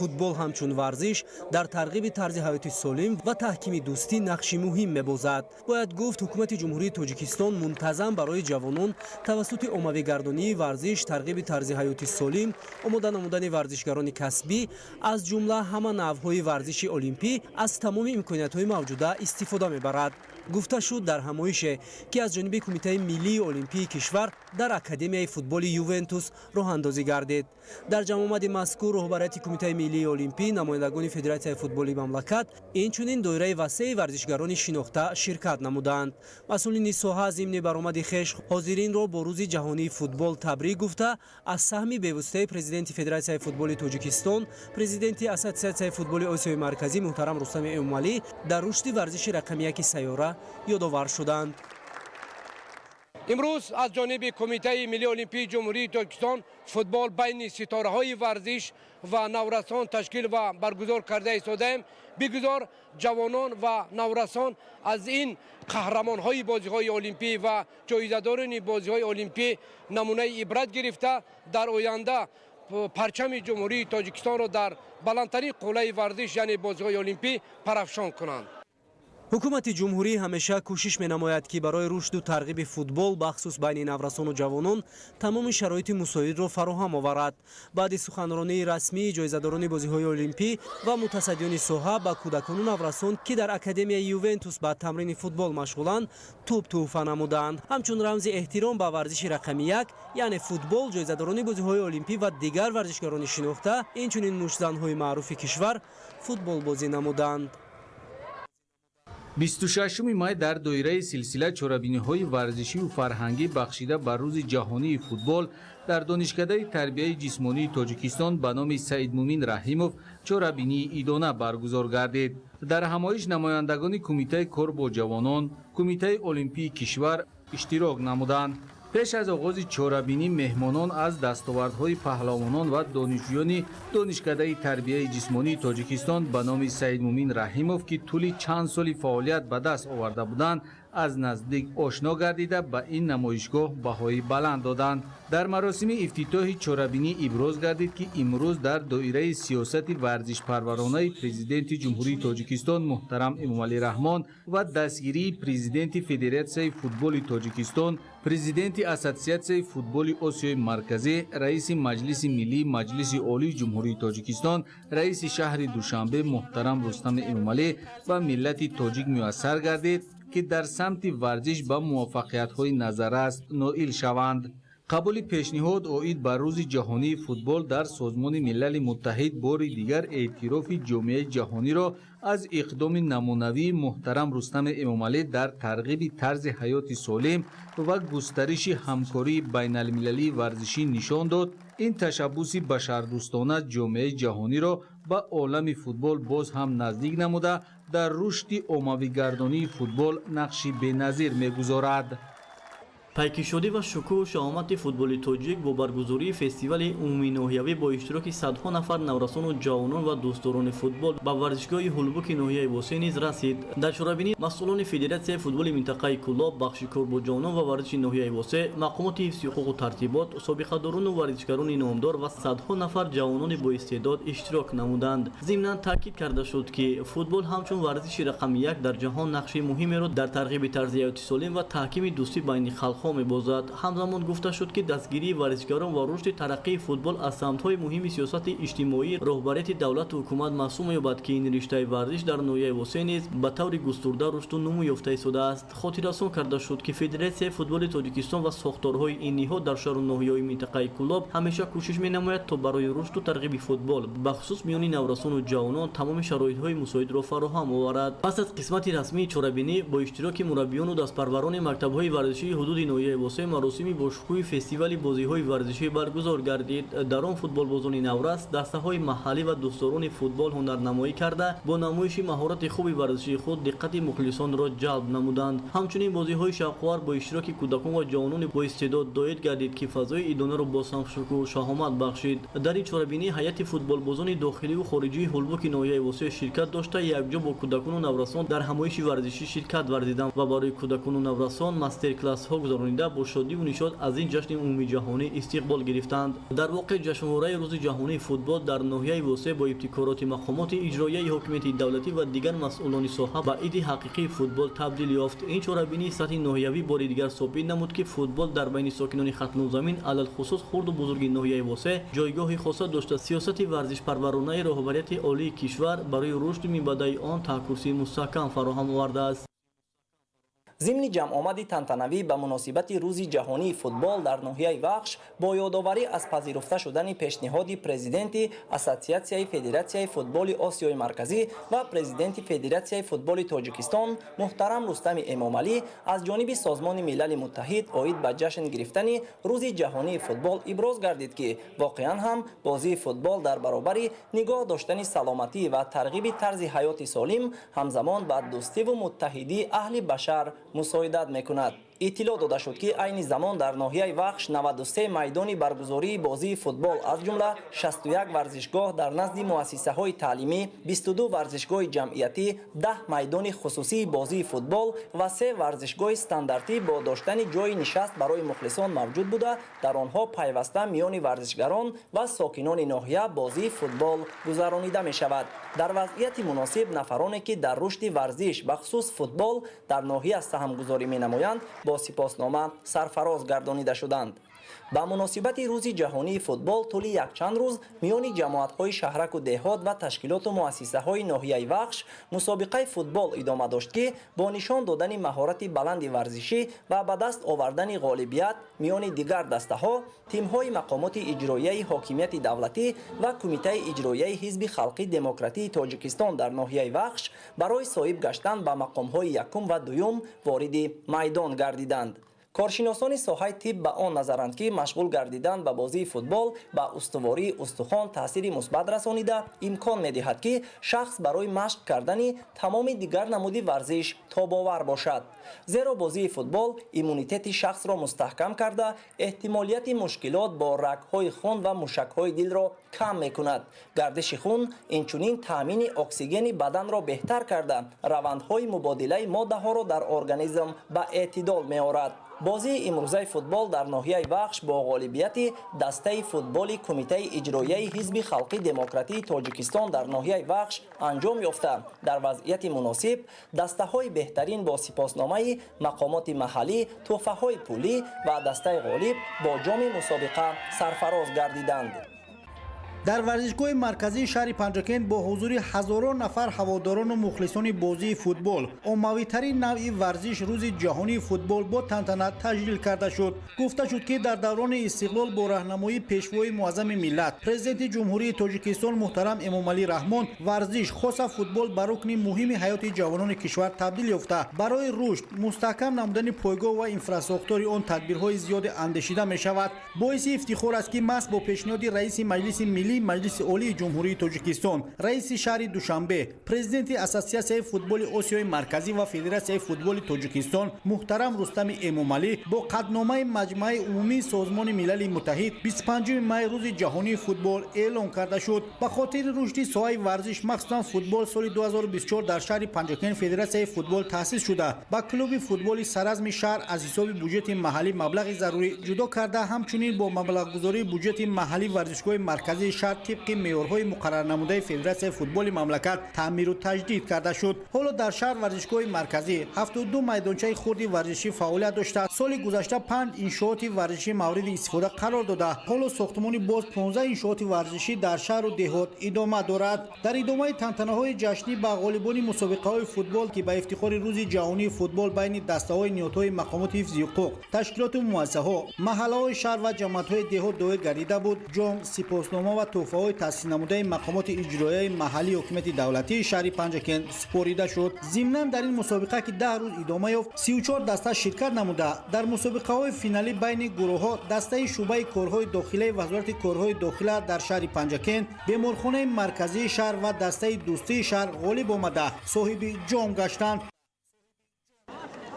Футбол ҳамчун варзиш дар тарғиби тарзи ҳаёти солим ва таҳкими дӯстӣ нақши муҳим мебозад. Бояд гуфт, ҳукумати Ҷумҳурии Тоҷикистон мунтазам барои ҷавонон тавассути оммавигардонии варзиш, тарғиби тарзи ҳаёти солим, омода намудани варзишгарони касбӣ, аз ҷумла ҳама навъҳои варзиши олимпӣ аз тамоми имкониятҳои мавҷуда истифода мебарад. Гуфта шуд дар ҳамоише, ки аз ҷониби Кумитаи миллии олимпии кишвар дар Академияи футболи Ювентус роҳандозӣ гардид. Дар ҷамъомади мазкур роҳбарияти Кумитаи миллии олимпӣ, намояндагони Федератсияи футболи мамлакат, инчунин доираи васеи варзишгарони шинохта ширкат намуданд. Масъулини соҳа зимни баромади хеш ҳозиринро бо рӯзи ҷаҳонии футбол табрик гуфта, аз саҳми бевоситаи президенти Федератсияи футболи Тоҷикистон, президенти Ассотсиатсияи футболи Осиёи Марказӣ муҳтарам Рустами Эмомалӣ дар рушди варзиши рақами яки сайёра ёдовар шуданд. Имрӯз аз ҷониби Кумитаи миллии олимпии Ҷумҳурии Тоҷикистон футбол байни ситораҳои варзиш ва наврасон ташкил ва баргузор карда истодаем. Бигузор ҷавонон ва наврасон аз ин қаҳрамонҳои бозиҳои олимпӣ ва ҷоизадорони бозиҳои олимпӣ намунаи ибрат гирифта дар оянда парчами Ҷумҳурии Тоҷикистонро дар баландтарин қуллаи варзиш, яъне бозиҳои олимпӣ, парафшон кунанд. Ҳукумати ҷумҳурӣ ҳамеша кӯшиш менамояд, ки барои рушду тарғиби футбол бахсус байни наврасону ҷавонон тамоми шароити мусоидро фароҳам оварад. Баъди суханронии расмии ҷоизадорони бозиҳои олимпӣ ва мутасаддиёни соҳа ба кӯдакону наврасон, ки дар Академияи Ювентус ба тамрини футбол машғуланд, тӯб тӯҳфа намуданд. Ҳамчун рамзи эҳтиром ба варзиши рақами як, яъне футбол, ҷоизадорони бозиҳои олимпӣ ва дигар варзишгарони шинохта, инчунин муштзанҳои маъруфи кишвар футболбозӣ намуданд. 26 май дар доираи силсила чорабиниҳои варзишию фарҳангӣ бахшида ба рӯзи ҷаҳонии футбол дар Донишкадаи тарбияи ҷисмонии Тоҷикистон ба номи Саидмумин Раҳимов чорабинии идона баргузор гардид. Дар ҳамоиш намояндагони Кумитаи кор бо ҷавонон, Кумитаи олимпии кишвар иштирок намуданд. Пеш аз оғози чорабинӣ меҳмонон аз дастовардҳои паҳлавонон ва донишҷӯёни Донишкадаи тарбияи ҷисмонии Тоҷикистон ба номи Саидмумин Раҳимов, ки тӯли чанд соли фаъолият ба даст оварда буданд, аз наздик ошно гардида ба ин намоишгоҳ баҳои баланд доданд. Дар маросими ифтитоҳи чорабинӣ иброз гардид, ки имрӯз дар доираи сиёсати варзишпарваронаи Президенти Ҷумҳурии Тоҷикистон муҳтарам Эмомалӣ Раҳмон ва дастгирии Президенти Федератсияи футболи Тоҷикистон, Президенти Ассотсиатсияи футболи Осиёи Марказӣ, раиси Маҷлиси Миллии Маҷлиси Олии Ҷумҳурии Тоҷикистон, раиси шаҳри Душанбе муҳтарам Рустами Эмомалӣ ба миллати тоҷик муяссар гардид, ки дар самти варзиш ба муваффақиятҳои назаррас ноил шаванд. Қабули пешниҳод оид ба рӯзи ҷаҳонии футбол дар Созмони Милали Муттаҳид бори дигар эътирофи ҷомеаи ҷаҳониро аз иқдоми намунавии муҳтарам Рустами Эмомалӣ дар тарғиби тарзи ҳаёти солим ва густариши ҳамкории байналмилалии варзишӣ нишон дод. Ин ташаббуси башардӯстона ҷомеаи ҷаҳониро ба олами футбол боз ҳам наздик намуда, дар рушди оммавигардонии футбол нақши беназир мегузорад. Пайкишодӣ ва шукӯҳу шаҳомати футболи тоҷик бо баргузории фестивали умуминоҳиявӣ бо иштироки садҳо нафар наврасону ҷавонон ва дӯстдорони футбол ба варзишгоҳи Ҳулбуки ноҳияи Восеъ низ расид. Дар чорабинӣ масъулони Федератсияи футболи минтақаи Кӯлоб, бахши кор бо ҷавонон ва варзиши ноҳияи Восеъ, мақомоти ҳифзи ҳуқуқу тартибот, собиқадорону варзишгарони номдор ва садҳо нафар ҷавонони боистеъдод иштирок намуданд. Зимнан таъкид карда шуд, ки футбол ҳамчун варзиши рақами як дар ҷаҳон нақши муҳимеро дар тарғиби тарзи ҳаёти солим ва таҳкими дӯстӣ байни халқҳо дастархон мебозад. Ҳамзамон гуфта шуд, ки дастгирии варзишгарон ва рушди тараққии футбол аз самтҳои муҳими сиёсати иҷтимоии роҳбарияти давлату ҳукумат маҳсуб меёбад, ки ин риштаи варзиш дар ноҳияи Восеъ низ ба таври густурда рушду нумӯ ёфта истодааст. Хотиррасон карда шуд, ки Федератсияи футболи Тоҷикистон ва сохторҳои ин ниҳод дар шаҳру ноҳияҳои минтақаи Кӯлоб ҳамеша кӯшиш менамояд, то барои рушду тарғиби футбол, бахусус миёни наврасону ҷавонон, тамоми шароитҳои мусоидро фароҳам оварад. Пас аз қисмати расмии чорабинӣ бо иштироки мураббиёну дастпарварони мактабҳои варзишии ҳудуди ноҳияи Восеъ маросими бошукӯҳи фестивали бозиҳои варзишӣ баргузор гардид. Дар он футболбозони наврас, дастаҳои маҳаллӣ ва дӯстдорони футбол ҳунарнамоӣ карда, бо намоиши маҳорати хуби варзишии худ диққати мухлисонро ҷалб намуданд. Ҳамчунин бозиҳои шавқовар бо иштироки кӯдакон ва ҷавонони боистеъдод доир гардид, ки фазои идонаро боз ҳам шукӯҳу шаҳомат бахшид. Дар ин чорабинӣ ҳайати футболбозони дохиливу хориҷии ҳулбуки ноҳияи Восеъ ширкат дошта, якҷо бо кӯдакону наврасон дар ҳамоиши варзишӣ ширкат варзиданд ва барои кӯдакону наврасон мастер-классҳо гузаронида, бо шодиву нишод аз ин ҷашни умумиҷаҳонӣ истиқбол гирифтанд. Дар воқеъ, ҷашнвораи Рӯзи ҷаҳонии футбол дар ноҳияи Восеъ бо ибтикороти мақомоти иҷроияи ҳокимияти давлатӣ ва дигар масъулони соҳа ба иди ҳақиқии футбол табдил ёфт. Ин чорабинии сатҳи ноҳиявӣ бори дигар собит намуд, ки футбол дар байни сокинони Хатлонзамин, алалхусус хурду бузурги ноҳияи Восеъ, ҷойгоҳи хоса дошта, сиёсати варзишпарваронаи роҳбарияти олии кишвар барои рушди минбаъдаи он таҳкурсии мустаҳкам фароҳам овардааст. Зимни ҷамъомади тантанавӣ ба муносибати Рӯзи ҷаҳонии футбол дар ноҳияи Вахш бо ёдоварӣ аз пазируфта шудани пешниҳоди президенти Ассотсиатсияи Федератсияи футболи Осиёи Марказӣ ва президенти Федератсияи футболи Тоҷикистон муҳтарам Рустами Эмомалӣ аз ҷониби Созмони Милали Муттаҳид оид ба ҷашн гирифтани Рӯзи ҷаҳонии футбол иброз гардид, ки воқеан ҳам бозии футбол дар баробари нигоҳ доштани саломатӣ ва тарғиби тарзи ҳаёти солим, ҳамзамон ба дӯстиву муттаҳидии аҳли башар мусоидат мекунад. Иттилоъ дода шуд, ки айни замон дар ноҳияи Вахш 93 майдони баргузории бозии футбол, аз ҷумла 61 варзишгоҳ дар назди муассисаҳои таълимӣ, 22 варзишгоҳи ҷамъиятӣ, 10 майдони хусусии бозии футбол ва 3 варзишгоҳи стандартӣ бо доштани ҷойи нишаст барои мухлисон мавҷуд буда, дар онҳо пайваста миёни варзишгарон ва сокинони ноҳия бозии футбол гузаронида мешавад. Дар вазъияти муносиб нафароне, ки дар рушди варзиш, бахусус футбол, дар ноҳия саҳмгузорӣ менамоянд, бо сипоснома сарфароз гардонида шуданд. Ба муносибати Рӯзи ҷаҳонии футбол тӯли якчанд рӯз миёни ҷамоатҳои шаҳраку деҳот ва ташкилоту муассисаҳои ноҳияи Вахш мусобиқаи футбол идома дошт, ки бо нишон додани маҳорати баланди варзишӣ ва ба даст овардани ғолибият миёни дигар дастаҳо, тимҳои мақомоти иҷроияи ҳокимияти давлатӣ ва Кумитаи иҷроияи Ҳизби халқи демократии Тоҷикистон дар ноҳияи Вахш барои соҳиб гаштан ба мақомҳои якум ва дуюм вориди майдон гардиданд. Коршиносони соҳаи тиб ба он назаранд, ки машғул гардидан ба бозии футбол ба устувории устухон таъсири мусбат расонида, имкон медиҳад, ки шахс барои машқ кардани тамоми дигар намуди варзиш тобовар бошад. Зеро бозии футбол иммунитети шахсро мустаҳкам карда, эҳтимолияти мушкилот бо рагҳои хун ва мушакҳои дилро кам мекунад. Гардиши хун, инчунин таъмини оксигени баданро беҳтар карда, равандҳои мубодилаи моддаҳоро дар организм ба эътидол меорад. Бозии имрӯзаи футбол дар ноҳияи Вахш бо ғолибияти дастаи футболи Кумитаи иҷроияи Ҳизби халқи демократии Тоҷикистон дар ноҳияи Вахш анҷом ёфта, дар вазъияти муносиб дастаҳои беҳтарин бо сипосномаи мақомоти маҳаллӣ, тӯҳфаҳои пулӣ ва дастаи ғолиб бо ҷоми мусобиқа сарфароз гардиданд. Дар варзишгоҳи марказии шаҳри Панҷакент бо ҳузури ҳазорон нафар ҳаводорону мухлисони бозии футбол, оммавитарин навъи варзиш, Рӯзи ҷаҳонии футбол бо тантана таҷлил карда шуд. Гуфта шуд, ки дар даврони истиқлол бо раҳнамоии Пешвои муаззами миллат, Президенти Ҷумҳурии Тоҷикистон муҳтарам Эмомалӣ Раҳмон, варзиш, хоса футбол, ба рукни муҳими ҳаёти ҷавонони кишвар табдил ёфта, барои рушд, мустаҳкам намудани пойгоҳ ва инфрасохтори он тадбирҳои зиёде андешида мешавад. Боиси ифтихор аст, ки маҳз бо пешниҳоди раиси Маҷлиси Миллӣ, Маҷлиси Олии Ҷумҳурии Тоҷикистон, раиси шаҳри Душанбе, президенти Ассотсиатсияи футболи Осиёи Марказӣ ва Федератсияи футболи Тоҷикистон муҳтарам Рустами Эмомалӣ бо қатъномаи Маҷмааи Умумии Созмони Милали Муттаҳид 25 май Рӯзи ҷаҳонии футбол эълон карда шуд. Ба хотири рушди соҳаи варзиш, махсусан футбол, соли 2024 дар шаҳри Панҷакент Федератсияи футбол таъсис шуда, ба клуби футболи Саразми шаҳр аз ҳисоби буҷети маҳаллӣ маблағи зарурӣ ҷудо карда, ҳамчунин бо маблағгузории буҷети маҳаллӣ варзишгоҳи марказии шаҳр шаҳр тибқи меъёрҳои муқаррарнамудаи Федератсияи футболи мамлакат таъмиру таҷдид карда шуд. Ҳоло дар шаҳр варзишгоҳи марказӣ, 72 майдончаи хурди варзишӣ фаъолият дошта, соли гузашта 5 иншооти варзишӣ мавриди истифода қарор дода, ҳоло сохтмони боз 15 иншооти варзишӣ дар шаҳру деҳот идома дорад. Дар идомаи тантанаҳои ҷашнӣ ба ғолибони мусобиқаҳои футбол, ки ба ифтихори Рӯзи ҷаҳонии футбол байни дастаҳои ниҳодҳои мақомоти ҳифзи ҳуқуқ, ташкилоту муассисаҳо, маҳаллаҳои шаҳр ва ҷамоатҳои деҳот доир гардида буд, ҷом, сипоснома ва тӯҳфаҳои таъсиснамудаи мақомоти иҷроияи маҳаллии ҳукумати давлатии шаҳри Панҷакент супорида шуд. Зимнан дар ин мусобиқа, ки 10 рӯз идома ёфт, 34 даста ширкат намуда, дар мусобиқаҳои финалӣ байни гурӯҳҳо дастаи шӯъбаи корҳои дохилаи Вазорати корҳои дохила дар шаҳри Панҷакент, беморхонаи марказии шаҳр ва дастаи дӯстии шаҳр ғолиб омада, соҳиби ҷом гаштанд.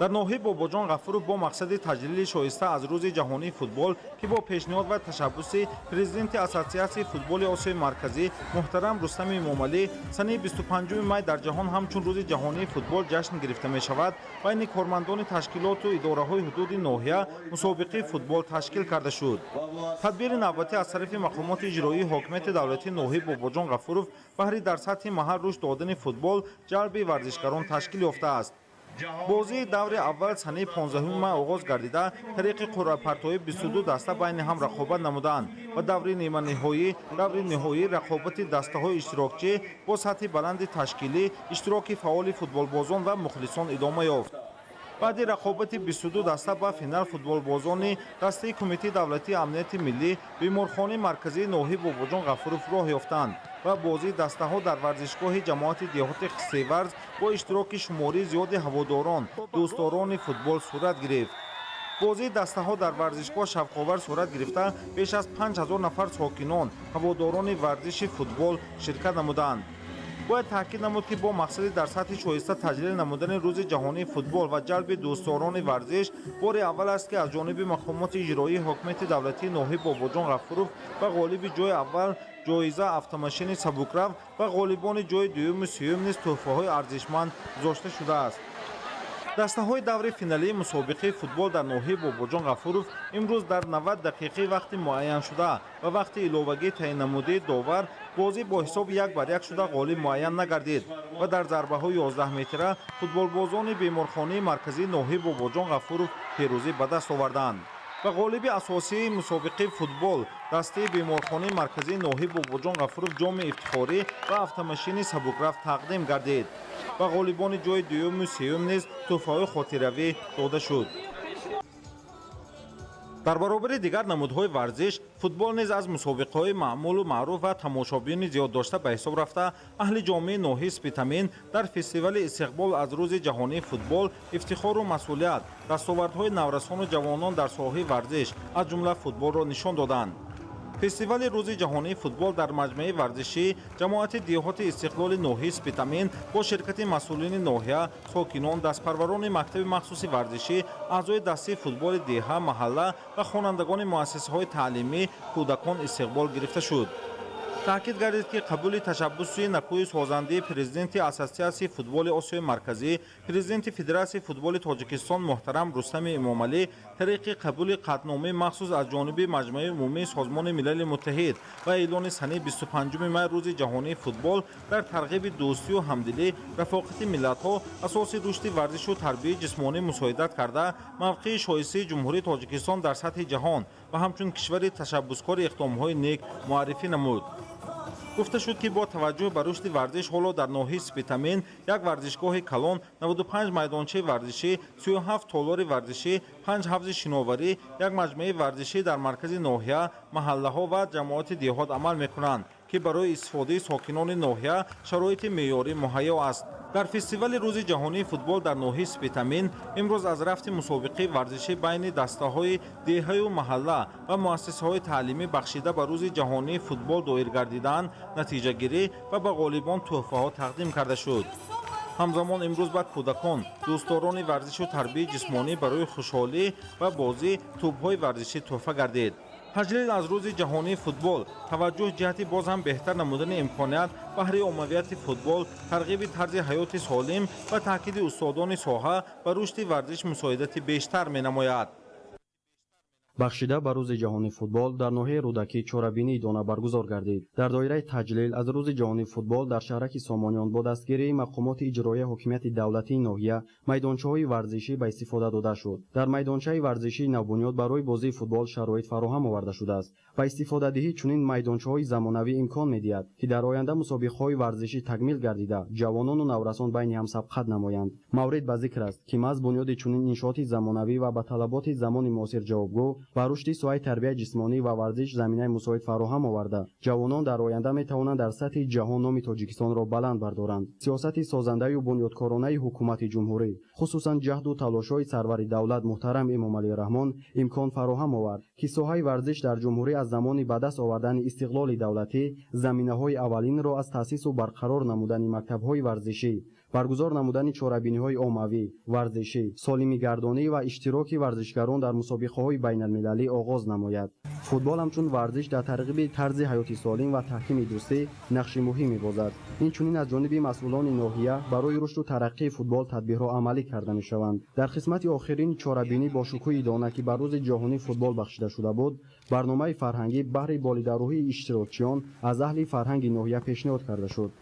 Дар ноҳияи Бобоҷон Ғафуров бо мақсади таҷлили шоиста аз Рӯзи ҷаҳонии футбол, ки бо пешниҳод ва ташаббуси президенти Ассотсиатсияи футболи Осиёи Марказӣ муҳтарам Рустами Эмомалӣ санаи 25 май дар ҷаҳон ҳамчун Рӯзи ҷаҳонии футбол ҷашн гирифта мешавад, байни кормандони ташкилоту идораҳои ҳудуди ноҳия мусобиқаи футбол ташкил карда шуд. Тадбири навбатӣ аз тарафи мақомоти иҷроии ҳокимияти давлатии ноҳияи Бобоҷон Ғафуров баҳри дар сатҳи маҳал рушд додани футбол, ҷалби варзишгарон ташкил ёфтааст. Бозии даври аввал санаи 15 май оғоз гардида, тариқи қуръапартоӣ 22 даста байни ҳам рақобат намуданд ва даври ниманиҳоӣ, даври ниҳоӣ рақобати дастаҳои иштирокчӣ бо сатҳи баланди ташкилӣ, иштироки фаъоли футболбозон ва мухлисон идома ёфт. Баъди рақобати 22 даста ба финал футболбозони дастаи Кумитаи давлатии амнияти миллӣ, беморхонаи марказии ноҳияи Бобоҷон Ғафуров роҳ ёфтанд ва бозии дастаҳо дар варзишгоҳи ҷамоати деҳоти Хисеварз бо иштироки шумории зиёди ҳаводорон, дӯстдорони футбол сурат гирифт. Бозии дастаҳо дар варзишгоҳ шавқовар сурат гирифта, беш аз 5000 нафар сокинон, ҳаводорони варзиши футбол ширкат намуданд. Бояд таъкид намуд, ки бо мақсади дар сатҳи шоиста таҷлил намудани Рӯзи ҷаҳонии футбол ва ҷалби дӯстдорони варзиш, бори аввал аст, ки аз ҷониби мақомоти иҷроии ҳокимияти давлатии ноҳияи Бобоҷон Ғафуров ба ғолиби ҷои аввал ҷоиза автомашини сабукрав ва ғолибони ҷои дуюму сеюм низ тӯҳфаҳои арзишманд гузошта шудааст. Дастаҳои даври финалии мусобиқаи футбол дар ноҳияи Бобоҷон Ғафуров имрӯз дар 90 дақиқаи вақти муайяншуда ва вақти иловагӣ таъиннамудаи довар бозӣ бо ҳисоби 1-1 шуда, ғолиб муайян нагардид ва дар зарбаҳои 11 метра футболбозони беморхонаи марказии ноҳияи Бобоҷон Ғафуров пирӯзӣ ба даст оварданд. Ба ғолиби асосии мусобиқаи футбол дастаи беморхонаи марказии ноҳияи Бобоҷон Ғафуров ҷоми ифтихорӣ ва автомашини сабукраф тақдим гардид. Ба ғолибони ҷои дуюму сеюм низ тӯҳфаҳои хотиравӣ дода шуд. Дар баробари дигар намудҳои варзиш, футбол низ аз мусобиқаҳои маъмулу маъруф ва тамошобиёни зиёд дошта ба ҳисоб рафта, аҳли ҷомеаи ноҳияи Спитамен дар фестивали истиқбол аз Рӯзи ҷаҳонии футбол ифтихору масъулият, дастовардҳои наврасону ҷавонон дар соҳаи варзиш, аз ҷумла футболро нишон доданд. Фестивали Рӯзи ҷаҳонии футбол дар маҷмӯаи варзишӣ ҷамоати деҳоти Истиқлоли ноҳияи Спитамен бо ширкати масъулини ноҳия, сокинон, дастпарварони мактаби махсуси варзишӣ, аъзои дастаи футболи деҳа, маҳалла ва хонандагони муассисаҳои таълимӣ, кӯдакон истиқбол гирифта шуд. Таъкид гардид, ки қабули ташаббуси накӯи созандаи президенти Ассотсиатсияи футболи Осиёи Марказӣ, президенти Федератсияи футболи Тоҷикистон муҳтарам Рустами Эмомалӣ тариқи қабули қатъномаи махсус аз ҷониби Маҷмӯаи умумии Созмони Милали Муттаҳид ва эълони санаи 25 май Рӯзи ҷаҳонии футбол дар тарғиби дӯстию ҳамдилӣ, рафоқати миллатҳо, асоси рушди варзишу тарбияи ҷисмонӣ мусоидат карда, мавқеи шоистаи Ҷумҳурии Тоҷикистон дар сатҳи ҷаҳон ва ҳамчун кишвари ташаббускори иқдомҳои нек муаррифӣ намуд. Гуфта шуд, ки бо таваҷҷӯҳ ба рушди варзиш ҳоло дар ноҳияи Спитамен як варзишгоҳи калон, 95 майдончаи варзишӣ, 37 толори варзишӣ, 5 ҳавзи шиноварӣ, як маҷмӯаи варзишӣ дар маркази ноҳия, маҳаллаҳо ва ҷамоати деҳот амал мекунанд, ки барои истифодаи сокинони ноҳия шароити меъёрӣ муҳайё аст. Дар фестивали Рӯзи ҷаҳонии футбол дар ноҳияи Спитамен имрӯз аз рафти мусобиқаи варзишӣ байни дастаҳои деҳаю маҳалла ва муассисаҳои таълимӣ бахшида ба Рӯзи ҷаҳонии футбол доир гардидаанд, натиҷагирӣ ва ба ғолибон тӯҳфаҳо тақдим карда шуд. Ҳамзамон имрӯз ба кӯдакон, дӯстдорони варзишу тарбияи ҷисмонӣ барои хушҳолӣ ва бозӣ тӯбҳои варзишӣ тӯҳфа гардид. Таҷлил аз Рӯзи ҷаҳонии футбол таваҷҷӯҳ ҷиҳати боз ҳам беҳтар намудани имконият баҳри оммавияти футбол, тарғиби тарзи ҳаёти солим ва таъкиди устодони соҳа ба рушди варзиш мусоидати бештар менамояд. Бахшида ба Рӯзи ҷаҳонии футбол дар ноҳияи Рӯдакӣ чорабинии дона баргузор гардид. Дар доираи таҷлил аз Рӯзи ҷаҳонии футбол дар шаҳраки Сомониён бо дастгирии мақомоти иҷроияи ҳокимияти давлатии ноҳия майдончаҳои варзишӣ ба истифода дода шуд. Дар майдончаи варзишии навбунёд барои бозии футбол шароит фароҳам оварда шудааст. Ба истифодадиҳӣ чунин майдончаҳои замонавӣ имкон медиҳад, ки дар оянда мусобиқаҳои варзишӣ такмил гардида, ҷавонону наврасон байни ҳам сабқат намоянд. Маврид ба зикр аст, ки маҳз бунёди чунин иншооти замонавӣ ва ба талаботи замони муосир ҷавобгӯ ба рушди соҳаи тарбияи ҷисмонӣ ва варзиш заминаи мусоид фароҳам оварда, ҷавонон дар оянда метавонанд дар сатҳи ҷаҳон номи Тоҷикистонро баланд бардоранд. Сиёсати созандаю бунёдкоронаи ҳукумати ҷумҳурӣ, хусусан ҷаҳду талошҳои сарвари давлат муҳтарам Эмомалӣ Раҳмон имкон фароҳам овард, ки соҳаи варзиш дар ҷумҳурӣ аз замони ба даст овардани истиқлоли давлатӣ заминаҳои аввалинро аз таъсису барқарор намудани мактабҳои варзишӣ, баргузор намудани чорабиниҳои оммавӣ, варзишӣ, солимигардонӣ ва иштироки варзишгарон дар мусобиқаҳои байналмилалӣ оғоз намояд. Футбол ҳамчун варзиш дар тарғиби тарзи ҳаёти солим ва таҳкими дӯстӣ нақши муҳим мебозад. Инчунин аз ҷониби масъулони ноҳия барои рушду тараққии футбол тадбирҳо амалӣ карда мешаванд. Дар қисмати охирини чорабинӣ бо шукӯҳи дона, ки ба Рӯзи ҷаҳонии футбол бахшида шуда буд, барномаи фарҳангӣ баҳри болидарӯҳии иштирокчиён аз аҳли фарҳанги ноҳия пешниҳод карда шуд.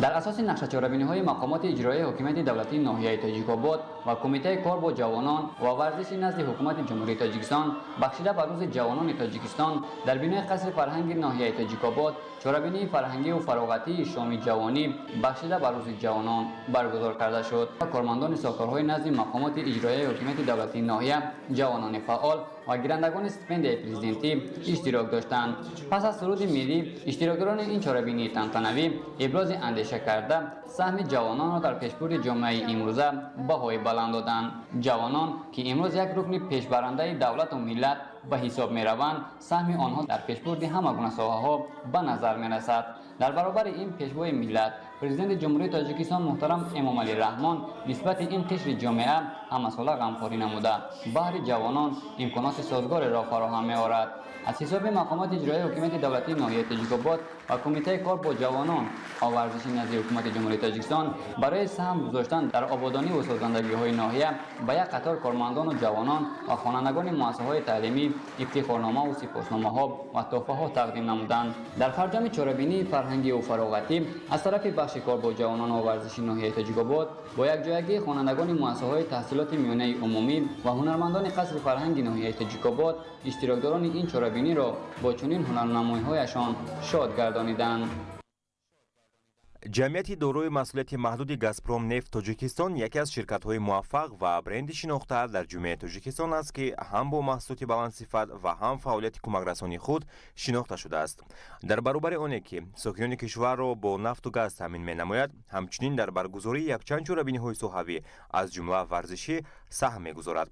Дар асоси нақшачорабиниҳои мақомоти иҷроияи ҳокимияти давлатии ноҳияи Тоҷикобод ва Кумитаи кор бо ҷавонон ва варзиши назди ҳукумати Ҷумҳурии Тоҷикистон бахшида ба Рӯзи ҷавонони Тоҷикистон дар бинои қасри фарҳанги ноҳияи Тоҷикобод чорабинии фарҳангию фароғатии шоми ҷавонӣ бахшида ба Рӯзи ҷавонон баргузор карда шуд. Кормандони сохторҳои назди мақомоти иҷроияи ҳокимияти давлатии ноҳия, ҷавонони фаъол ва гирандагони стипендияи президентӣ иштирок доштанд. Пас аз суруди миллӣ иштирокдорони ин чорабинии тантанавӣ ибрози андеша карда, саҳми ҷавононро дар пешбурди ҷомеаи имрӯза баҳои баланд доданд. Ҷавонон, ки имрӯз як рукни пешбарандаи давлату миллат ба ҳисоб мераванд, саҳми онҳо дар пешбурди ҳама гуна соҳаҳо ба назар мерасад. Дар баробари ин пешвои миллат, Президенти Ҷумҳурии Тоҷикистон муҳтарам Эмомалӣ Раҳмон нисбати ин қишри ҷомеа ҳамасола ғамхорӣ намуда, баҳри ҷавонон имконоти созгореро фароҳам меорад. Аз ҳисоби мақомоти иҷроияи ҳокимияти давлатии ноҳияи Тоҷикобод ва Кумитаи кор бо ҷавонон ва варзиши назди ҳукумати Ҷумҳурии Тоҷикистон барои саҳм гузоштан дар ободонӣ ва созандагиҳои ноҳия ба як қатор кормандону ҷавонон ва хонандагони муассисаҳои таълимӣ ифтихорномаву сипосномаҳо ва тӯҳфаҳо тақдим намуданд. Дар фарҷоми чорабинии фарҳангию фароғатӣ аз тарафи бахши кор бо ҷавонон ва варзиши ноҳияи Тоҷикобод бо якҷоягии хонандагони муассисаҳои таҳсилоти миёнаи умумӣ ва ҳунармандони қасри фарҳанги ноҳияи Тоҷикобод иштирокдорони ин чорабиниро бо чунин ҳунарнамоиҳояшон шод гардониданд. Ҷамъияти дорои масъулияти маҳдуди «Газпром нефт Тоҷикистон» яке аз ширкатҳои муваффақ ва бренди шинохта дар ҷумҳурии Тоҷикистон аст, ки ҳам бо маҳсулоти баландсифат ва ҳам фаъолияти кӯмакрасонии худ шинохта шудааст. Дар баробари оне ки сокинони кишварро бо нафту газ таъмин менамояд, ҳамчунин дар баргузории якчанд чорабиниҳои соҳавӣ, аз ҷумла варзишӣ, саҳм мегузорад.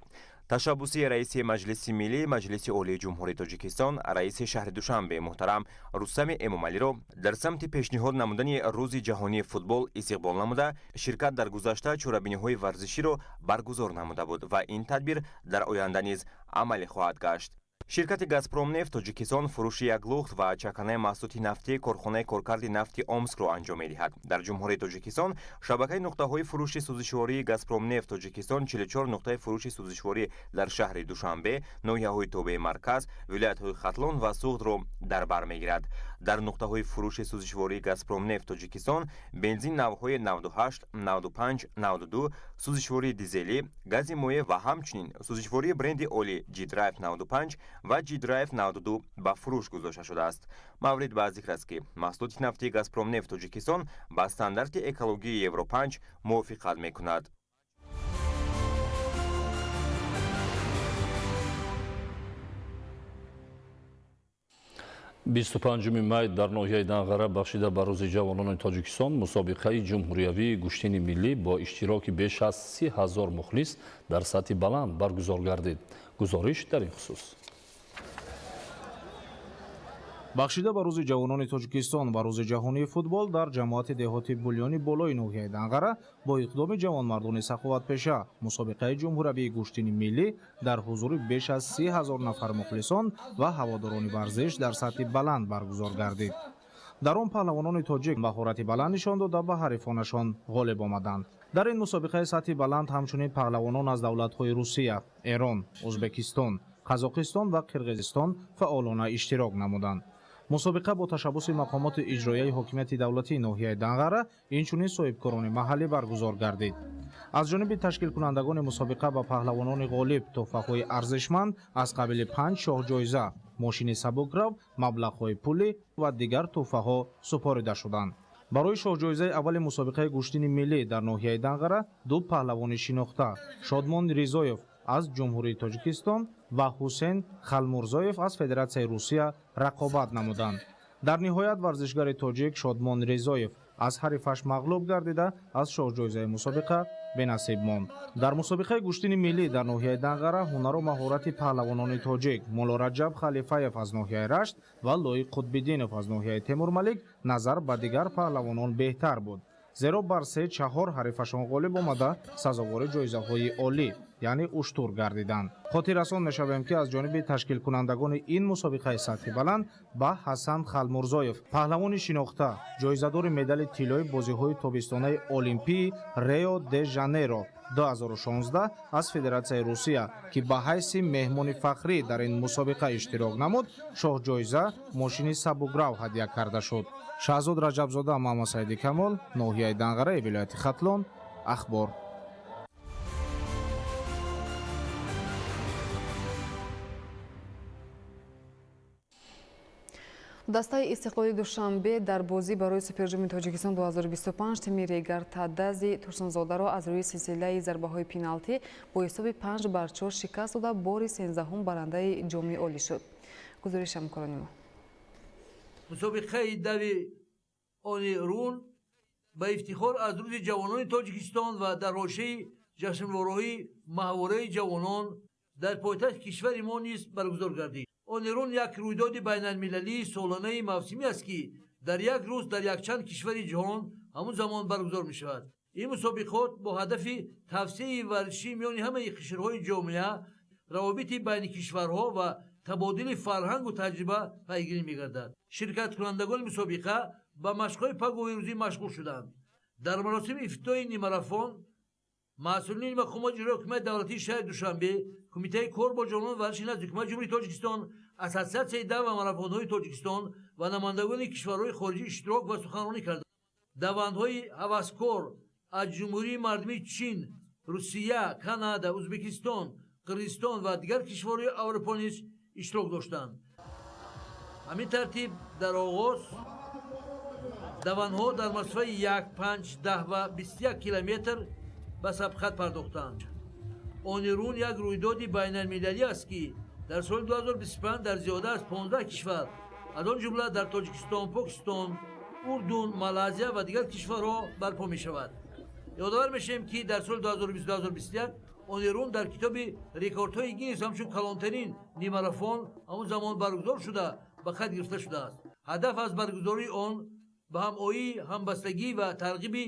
Ташаббуси раиси Маҷлиси Миллӣ Маҷлиси Олии Ҷумҳурии Тоҷикистон, раиси шаҳри Душанбе муҳтарам Рустами Эмомалиро дар самти пешниҳод намудани Рӯзи ҷаҳонии футбол истиқбол намуда, ширкат дар гузашта чорабиниҳои варзиширо баргузор намуда буд ва ин тадбир дар оянда низ амалӣ хоҳад гашт. Ширкати «Газпромнефт Тоҷикистон» фурӯши яклухт ва чаканаи маҳсулоти нафтии корхонаи коркарди нафти Омскро анҷом медиҳад. Дар Ҷумҳурии Тоҷикистон шабакаи нуқтаҳои фурӯши сӯзишвории «Газпромнефт Тоҷикистон» 44 нуқтаи фурӯши сӯзишворӣ дар шаҳри Душанбе, ноҳияҳои тобеи марказ, вилоятҳои Хатлон ва Суғдро дар бар мегирад. Дар нуқтаҳои фурӯши сӯзишвории «Газпромнефт Тоҷикистон» бензин навъҳои 98, 95, 92, сӯзишвории дизелӣ, гази моеъ ва ҳамчунин сӯзишвории бренди олӣ G-Drive 95 ва G-Drive 92 ба фурӯш гузошта шудааст. Маврид ба зикр аст, ки маҳсулоти нафтии «Газпромнефт Тоҷикистон» ба стандарти экологии Евро 5 мувофиқат мекунад. 25 май дар ноҳияи Данғара бахшида ба Рӯзи ҷавонони Тоҷикистон мусобиқаи ҷумҳуриявии гӯштини миллӣ бо иштироки беш аз 30 ҳазор мухлис дар сатҳи баланд баргузор гардид. Гузориш дар ин хусус. Бахшида ба Рӯзи ҷавонони Тоҷикистон ва Рӯзи ҷаҳонии футбол дар ҷамоати деҳоти Булёни болои ноҳияи Данғара бо иқдоми ҷавонмардони саховатпеша мусобиқаи ҷумҳуриявии гӯштини миллӣ дар ҳузури беш аз 30 ҳазор нафар мухлисон ва ҳаводорони варзиш дар сатҳи баланд баргузор гардид. Дар он паҳлавонони тоҷик маҳорати баланд нишон дода, ба ҳарифонашон ғолиб омаданд. Дар ин мусобиқаи сатҳи баланд ҳамчунин паҳлавонон аз давлатҳои Русия, Эрон, Ӯзбекистон, Қазоқистон ва Қирғизистон фаъолона иштирок намуданд. Мусобиқа бо ташаббуси мақомоти иҷроияи ҳокимияти давлатии ноҳияи Данғара, инчунин соҳибкорони маҳаллӣ баргузор гардид. Аз ҷониби ташкилкунандагони мусобиқа ба паҳлавонони ғолиб тӯҳфаҳои арзишманд аз қабили 5 шоҳҷоиза, мошини сабукрав, маблағҳои пулӣ ва дигар тӯҳфаҳо супорида шуданд. Барои шоҳҷоизаи аввали мусобиқаи гӯштини миллӣ дар ноҳияи Данғара ду паҳлавони шинохта Шодмон Ризоев аз Ҷумҳурии Тоҷикистон ва Ҳусейн Халмурзоев аз Федератсияи Русия рақобат намуданд. Дар ниҳоят варзишгари тоҷик Шодмон Ризоев аз ҳарифаш мағлуб гардида, аз шоҳҷоизаи мусобиқа бенасиб монд. Дар мусобиқаи гӯштини миллӣ дар ноҳияи Данғара ҳунару маҳорати паҳлавонони тоҷик Муллораҷаб Халифаев аз ноҳияи Рашт ва Лоиқ Қутбиддинов аз ноҳияи Темурмалик назар ба дигар паҳлавонон беҳтар буд, зеро бар 3-4 ҳарифашон ғолиб омада, сазовори ҷоизаҳои олӣ, яъне уштур гардиданд. Хотиррасон мешавем, ки аз ҷониби ташкилкунандагони ин мусобиқаи сатҳи баланд ба Ҳасан Халмурзоев, паҳлавони шинохта, ҷоизадори медали тиллои бозиҳои тобистонаи Олимпии Рео де Жанейро 2016 аз Федератсияи Русия, ки ба ҳайси меҳмони фахрӣ дар ин мусобиқа иштирок намуд, шоҳҷоиза мошини сабукрав ҳадя карда шуд. Шаҳзод Раҷабзода, Муҳаммадсаиди Камол, ноҳияи Данғараи вилояти Хатлон, Ахбор. Дастаи Истиқлоли Душанбе дар бозӣ барои Суперҷоми Тоҷикистон 2025 тими Регар Тадази Турсунзодаро аз рӯи силсилаи зарбаҳои пеналтӣ бо ҳисоби 5-4 шикаст дода, бори 13-ҳум барандаи ҷоми олӣ шуд. Гузориш ҳамкорони мо. Мусобиқаи дави они рун ба ифтихор аз рӯзи ҷавонони Тоҷикистон ва дар ҳошияи ҷашнвораҳои маҳвораи ҷавонон дар пойтахти кишвари мо низ баргузор гардид. Они рун як рӯйдоди байналмилалии солонаи мавсимӣ аст, ки дар як рӯз дар якчанд кишвари ҷаҳон ҳамун замон баргузор мешавад. Ин мусобиқот бо ҳадафи тавсеаи варзишӣ миёни ҳамаи қишрҳои ҷомеа, равобити байни кишварҳо ва табодили фарҳангу таҷриба пайгирӣ мегардад. Ширкаткунандагони мусобиқа ба машқҳои пагоҳи рӯзӣ машғул шуданд. Дар маросими ифтитоҳи нимарафон масъулини мақомоти иҷроияи ҳокимияти давлатии шаҳри Душанбе, Кумитаи кор бо ҷавонон ва варзиши назди Ҳукумати Ҷумҳурии Тоҷикистон, Ассотсиатсияи дав ва марафонҳои Тоҷикистон ва намояндагони кишварҳои хориҷӣ иштирок ва суханронӣ карданд. Давандҳои ҳаваскор аз Ҷумҳурии Мардумии Чин, Русия, Канада, Ӯзбекистон, Қирғизистон ва дигар кишварҳои Аврупо низ иштирок доштанд. Ҳамин тартиб дар оғоз давандҳо дар масофаи 1, 5, 10 ва 21 километр ба сабқат пардохтанд. Они рун як рӯйдоди байналмилалӣ аст, ки дар соли 2025 дар зиёда аз 15 кишвар, аз он ҷумла дар Тоҷикистон, Покистон, Урдун, Малайзия ва дигар кишварҳо барпо мешавад. Ёдовар мешавем, ки дар соли 2020-2021 они рун дар китоби рекордҳои Гиннес ҳамчун калонтарин нимарафон ҳамон замон баргузор шуда ба қайд гирифта шудааст. Ҳадаф аз баргузории он ба ҳамоӣ, ҳамбастагӣ ва тарғиби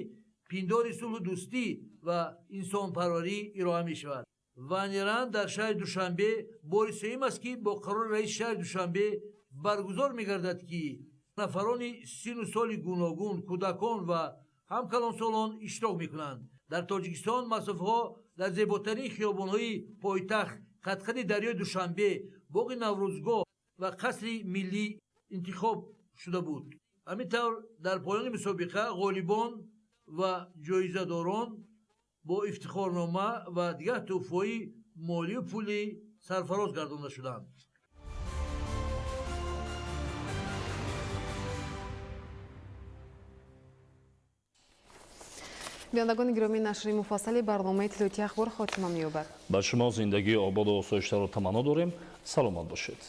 пиндори сулҳу дӯстӣ ва инсонпарварӣ ироа мешавад. Ваниран дар шаҳри Душанбе бори сеюм аст, ки бо қарори раиси шаҳри Душанбе баргузор мегардад, ки нафарони сину соли гуногун, кӯдакон ва ҳам калонсолон иштирок мекунанд. Дар Тоҷикистон масофаҳо дар зеботарин хиёбонҳои пойтахт, қадқади дарёи Душанбе, боғи Наврӯзгоҳ ва қасри миллӣ интихоб шуда буд. Ҳамин тавр дар поёни мусобиқа ғолибон ва ҷоизадорон бо ифтихорнома ва дигар тӯҳфаҳои молию пулӣ сарфароз гардонда шуданд. Бинандагони гиромӣ, нашри муфассали барномаи иттилоотии Ахбор хотима меёбад. Ба шумо зиндагии ободу осоиштаро таманно дорем. Саломат бошед.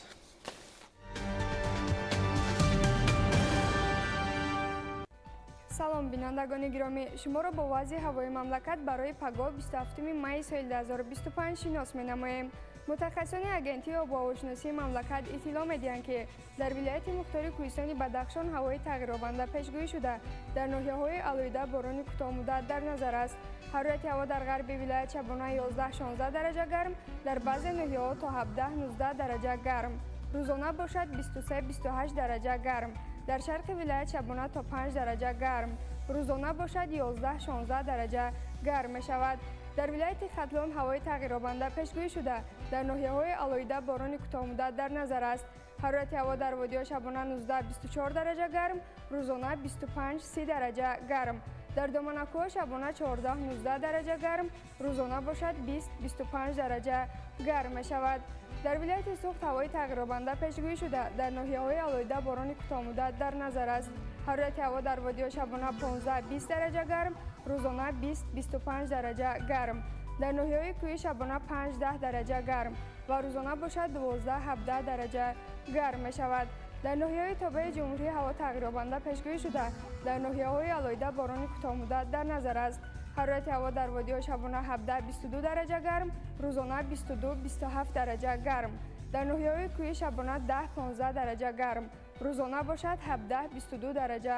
Салом, бинандагони гиромӣ, шуморо бо вазъи ҳавои мамлакат барои пагоҳ 27 майи соли 2025 шинос менамоем. Мутахассисони агентии обуҳавошиносии мамлакат иттилоъ медиҳанд, ки дар вилояти мухтори кӯҳистони Бадахшон ҳавои тағйирёбанда пешгӯӣ шуда, дар ноҳияҳои алоҳида борони кӯтоҳмуддат дар назар аст. Ҳарорати ҳаво дар ғарби вилоят шабона 11-16 дараҷа гарм, дар баъзе ноҳияҳо то 17-19 дараҷа гарм. Рӯзона бошад 23-28 дараҷа гарм. Дар шарқи вилоят шабона то 5 дараҷа гарм, рӯзона бошад 11-16 дараҷа гарм мешавад. Дар вилояти Хатлон ҳавои тағйирёбанда пешгӯӣ шуда, дар ноҳияҳои алоҳида борони кӯтоҳмуддат дар назар аст. Ҳарорати ҳаво дар водиҳо шабона 19-24 дараҷа гарм, рӯзона 25-30 дараҷа гарм. Дар доманакӯҳ шабона 14-19 дараҷа гарм, рӯзона бошад 20-25 дараҷа гарм мешавад. Дар вилояти Суғд ҳавои тағйирёбанда пешгӯӣ шуда, дар ноҳияҳои алоҳида борони кӯтоҳмуддат дар назар аст. Ҳарорати ҳаво дар водиҳо шабона 15-20 дараҷа гарм, рӯзона 20-25 дараҷа гарм. Дар ноҳияҳои кӯҳӣ шабона 5-10 дараҷа гарм ва рӯзона бошад 12-17 дараҷа гарм мешавад. Дар ноҳияҳои тобеи ҷумҳурӣ ҳаво тағйирёбанда пешгӯӣ шуда, дар ноҳияҳои алоҳида борони кӯтоҳмуддат дар назар аст. Ҳарорати ҳаво дар водиҳо шабона 17-22 дараҷа гарм, рӯзона 22-27 дараҷа гарм. Дар ноҳияҳои кӯҳӣ шабона 10-15 дараҷа гарм, рӯзона бошад 17-22 дараҷа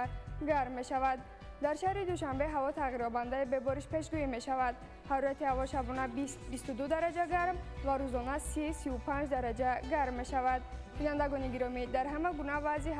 гарм мешавад. Дар шаҳри Душанбе ҳаво тағйирёбандаи бебориш пешгӯӣ мешавад. Ҳарорати ҳаво шабона 20-22 дараҷа гарм ва рӯзона 30-35 дараҷа гарм мешавад. Бинандагони гиромӣ, дар ҳама гуна вазъи